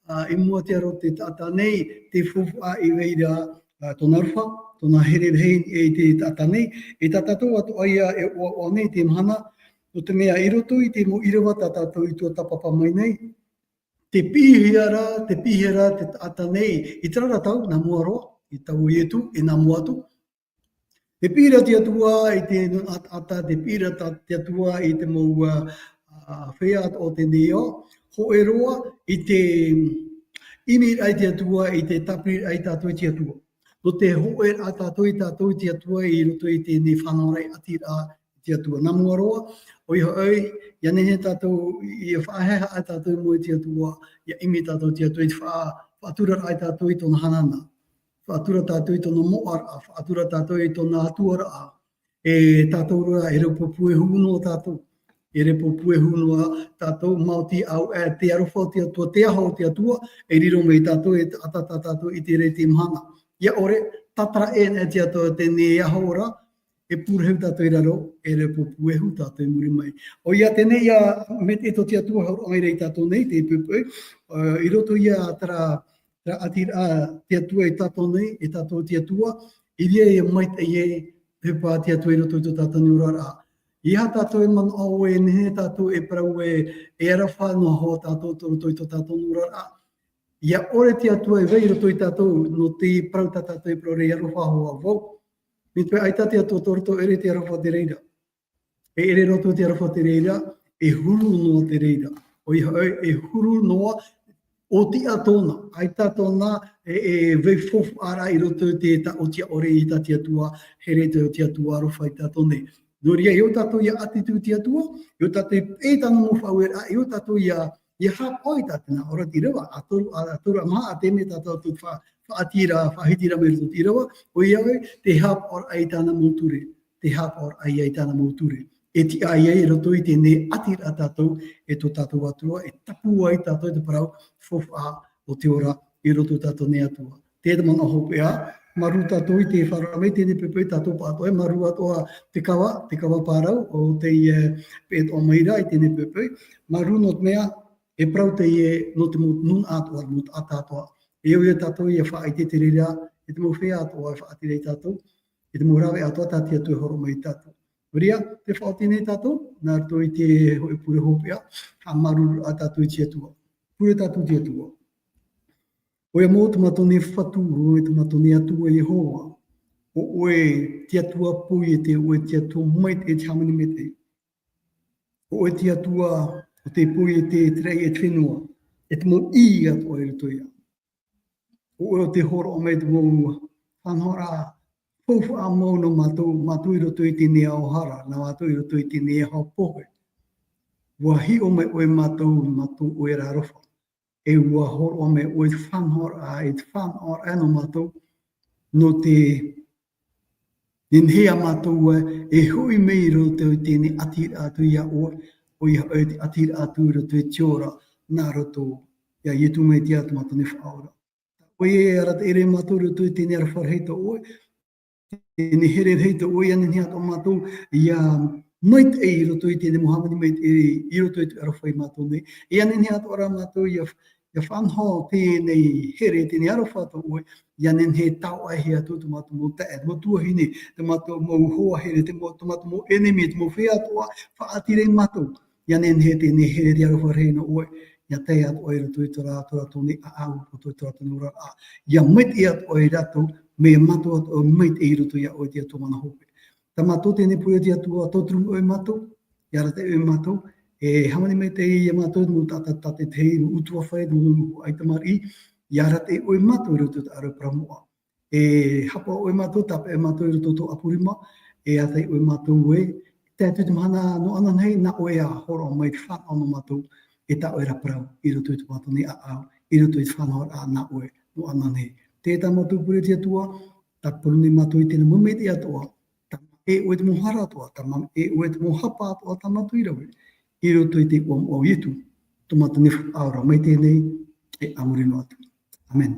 a, i mua i te aro o te taʻata nei, te faufaʻa i vai ra, a, tōna aroha, tōna here rahi i te taʻata nei, e tā tātou atoʻa ïa e ʻoaʻoa nei te mahana, nō te mea i roto i te mau ʻīrava tā tātou i tuatāpapa mai nei, te piʻihia ra, te piʻihia ra te taʻata nei, i terā ra tau, nā mua roa, i te tau o Ietu, e nā mua atu. Te piʻi ra te Atua i te nūnaʻa taʻata, te piʻi ra ta-, te Atua i te mau, a, a, feiā o teie nei ao, hōʻē roa i te ʻimiraʻa i te Atua, i te tāpiriraʻa ia tātou i te Atua. Nō te hōʻēraʻa tātou ia tātou i te Atua i roto i teie faʻanahoraʻa ʻātīraʻa i te Atua. Nā mua roa, ʻoia hoʻi, ʻia nehenehe tātou, ʻia faʻaehaeha tātou i mua i te Atua, ʻia ʻimi tātou i te Atua, i te faʻa-, faʻaturaraʻa ia tātou i tōna hanahana. Faʻatura tātou i tōna moʻaraʻa, faʻatura tātou i tōna atuaraʻa. E tātou ra, e reo puehu noa tātou. E reo puehu noa tātou, maoti ʻau, e te aroha o te Atua, te aho o te Atua, e riro mai tātou, e taʻata tā tātou i te reira i te mahana. ʻIa ʻore, tātara ʻē ana te Atua i teie nei aho ra, e pūrahi tātou i raro, e reo puehu tātou i muri mai. ʻOia teie nei ïa, maitaʻi tō te Atua hōroʻa mai ra ia tātou nei, te poʻipoʻi, e, i roto ïa terā, terā ʻātīraʻa te Atua ia tātou nei, e tātou te Atua, i reira ïa maitaʻi e, e pā te Atua i roto i tō tātou nei oraraʻa. ʻEiaha tātou e manaʻo e nehenehe tātou e parau e, e aroha noa hoʻi tātou tō roto i tō tātou nei oraraʻa. ʻIa ʻore te Atua e vai i roto ia tātou, nō te parau tā tātou e parau ra e aroha hoʻi vau. Mai te peu ʻaita te Atua tō roto, ʻeʻere te aroha tē reira. E ʻere roa te aroha tē reira, e huru noa tē reira. ʻOia hoʻi, e huru noa, ʻōtiʻa tōna, ʻaita tōna, e, e vai faufaʻaraʻa i roto i te, tā ʻōtiʻa ʻore i tā te Atua, here tō te Atua aroha ia tātou nei. Nō reira, e ʻo tātou ʻia ʻati atu i te Atua, e ʻo tātou e, e tāna mau faʻaueraʻa, e ʻo tātou ʻia, ʻia haʻapaʻo i tā te nā ʻōrero ʻīrava, ʻa toru, ʻa, ʻa toru, ʻa maha, ʻa te mea tātou te fa-, faʻatīra, faʻahitiraʻa mai roto i te ʻīrava, ʻoia hoʻi, te haʻapaʻoraʻa i tāna mau ture, te haʻapaʻoraʻa ia i tāna mau ture. E tiʻa ia i roto i teie ʻātīraʻa tātou, e tō tātou Atua, e tāpū ai tātou te parau, faufaʻa o te ora, i roto tātou nei Atua. Te manaʻo hopeʻa, māuruuru tātou i te faʻaroʻo mai teie poʻipoʻi tātou pāʻatoʻa, e māuruuru atoʻa te kava, te kava pārau, ʻo tei, e, peʻe atoʻa mai ra i teie poʻipoʻi. Māuruuru nō te mea, e parau teie nō te mau nūnaʻa atoʻa, mau taʻata atoʻa. E au ia tātou ʻia faʻaʻite te reira, e te mau feiā atoʻa e faʻaʻite ra ia tātou, e te mau rave atoʻa tā te Atua e hōroʻa mai ia tātou. Nō reira, tē faʻaoti nei tātou, nā roto i te hōʻē pure hopeʻa, haʻamāuruururaʻa tātou i te Atua. Pure tātou i te Atua. ʻOia mau tō mātou nei Fatu, ʻoia tō mātou nei Atua Iehova. ʻO ʻoe te Atua poiete, ʻo ʻoe te Atua maitaʻi e te hāmani maitaʻi. ʻO ʻoe te Atua, ʻo te poiete, te raʻi e te fenua, e te mau ʻī atoʻa i roto ia. ʻO ʻoe ʻo tei hōroʻa mai te mau faʻanahoraʻa faufaʻa mau nō mātou, mātou i roto i teie nei ao hara, nā mātou i roto i teie nei ao pohe. ʻUa hiʻo mai ʻoe ia mātou, mātou ʻoe ra aroha. E ʻua hōroʻa mai ʻoe te faʻanahoraʻa, e te faʻanahoraʻa nō mātou, nō te nehenehe ia mātou e hoʻi mai i roto i teie nei ʻātīraʻa atu ia ʻoe, ʻoia hoʻi te ʻātīraʻa atu i roto i te ora, nā roto ia Ietu Metia tō mātou nei Faʻaora. ʻOia e arataʻi ra mātou i roto i teie nei aroha rahi tō ʻoe, teie nei here rahi tō ʻoe, ʻia nehenehe atoʻa mātou ʻia maitaʻi i roto i teie nei mau hāmani maitaʻi i roto i te aroha ia mātou nei. ʻIa nehenehe atoʻa ra mātou ʻia, ʻia faʻanaho teie nei here, teie nei aroha tō ʻoe, ʻia nehenehe e taoʻahia atu tō mātou mau taeaʻe, mau tuahine, tō mātou mau hoa here, te mau, tō mātou mau ʻenemi, te mau feiā atoʻa, faʻaʻati ra ia mātou. ʻIa nehenehe teie nei here, te aroha rahi nō ʻoe, ʻia tae atoʻa i roto i tō rā-, tō rātou nei ʻāʻau, roto i tō rātou nei oraraʻa. ʻIa maitaʻi atoʻa ia rātou, mea mātou atoʻa maitaʻi i roto ia ʻoe te Atua mana hope. Tā mātou teie nei pure te Atua, tauturu mai ʻoe ia mātou, ʻia arataʻi ʻoe ia mātou, e hāmani maitaʻi ia mātou, mau taʻata tātaʻitahi, mau ʻutuāfare, mau ʻaita tamariʻi, ʻia arataʻi ʻoe ia mātou i roto i tā ʻoe parau moʻa. E haʻapaʻo ʻoe ia mātou, tāpeʻa ʻoe ia mātou i roto i tō ʻapu rima, e arataʻi ʻoe ia mātou ē, tae atu i te mahana nō ananahi, nā ʻoe ā, hōroʻa mai te fānaʻo nō mātou, e tā ʻoe ra parau, i roto i tō mātou nei ʻāʻau, i roto i te fānaʻoraʻa nā ʻoe, nō ananahi. Teie tā mātou pure te Atua, tāparu nei mātou i teie nei mau maitaʻi atoʻa, tāmā e ʻoe te mau hara atoʻa, tāmā e ʻoe te mau hapa atoʻa tā mātou i rave, i roto i te iʻoa moʻa o Ietu, tō mātou nei Faʻaora mai teie nei, e a muri noa atu. ʻĀmene.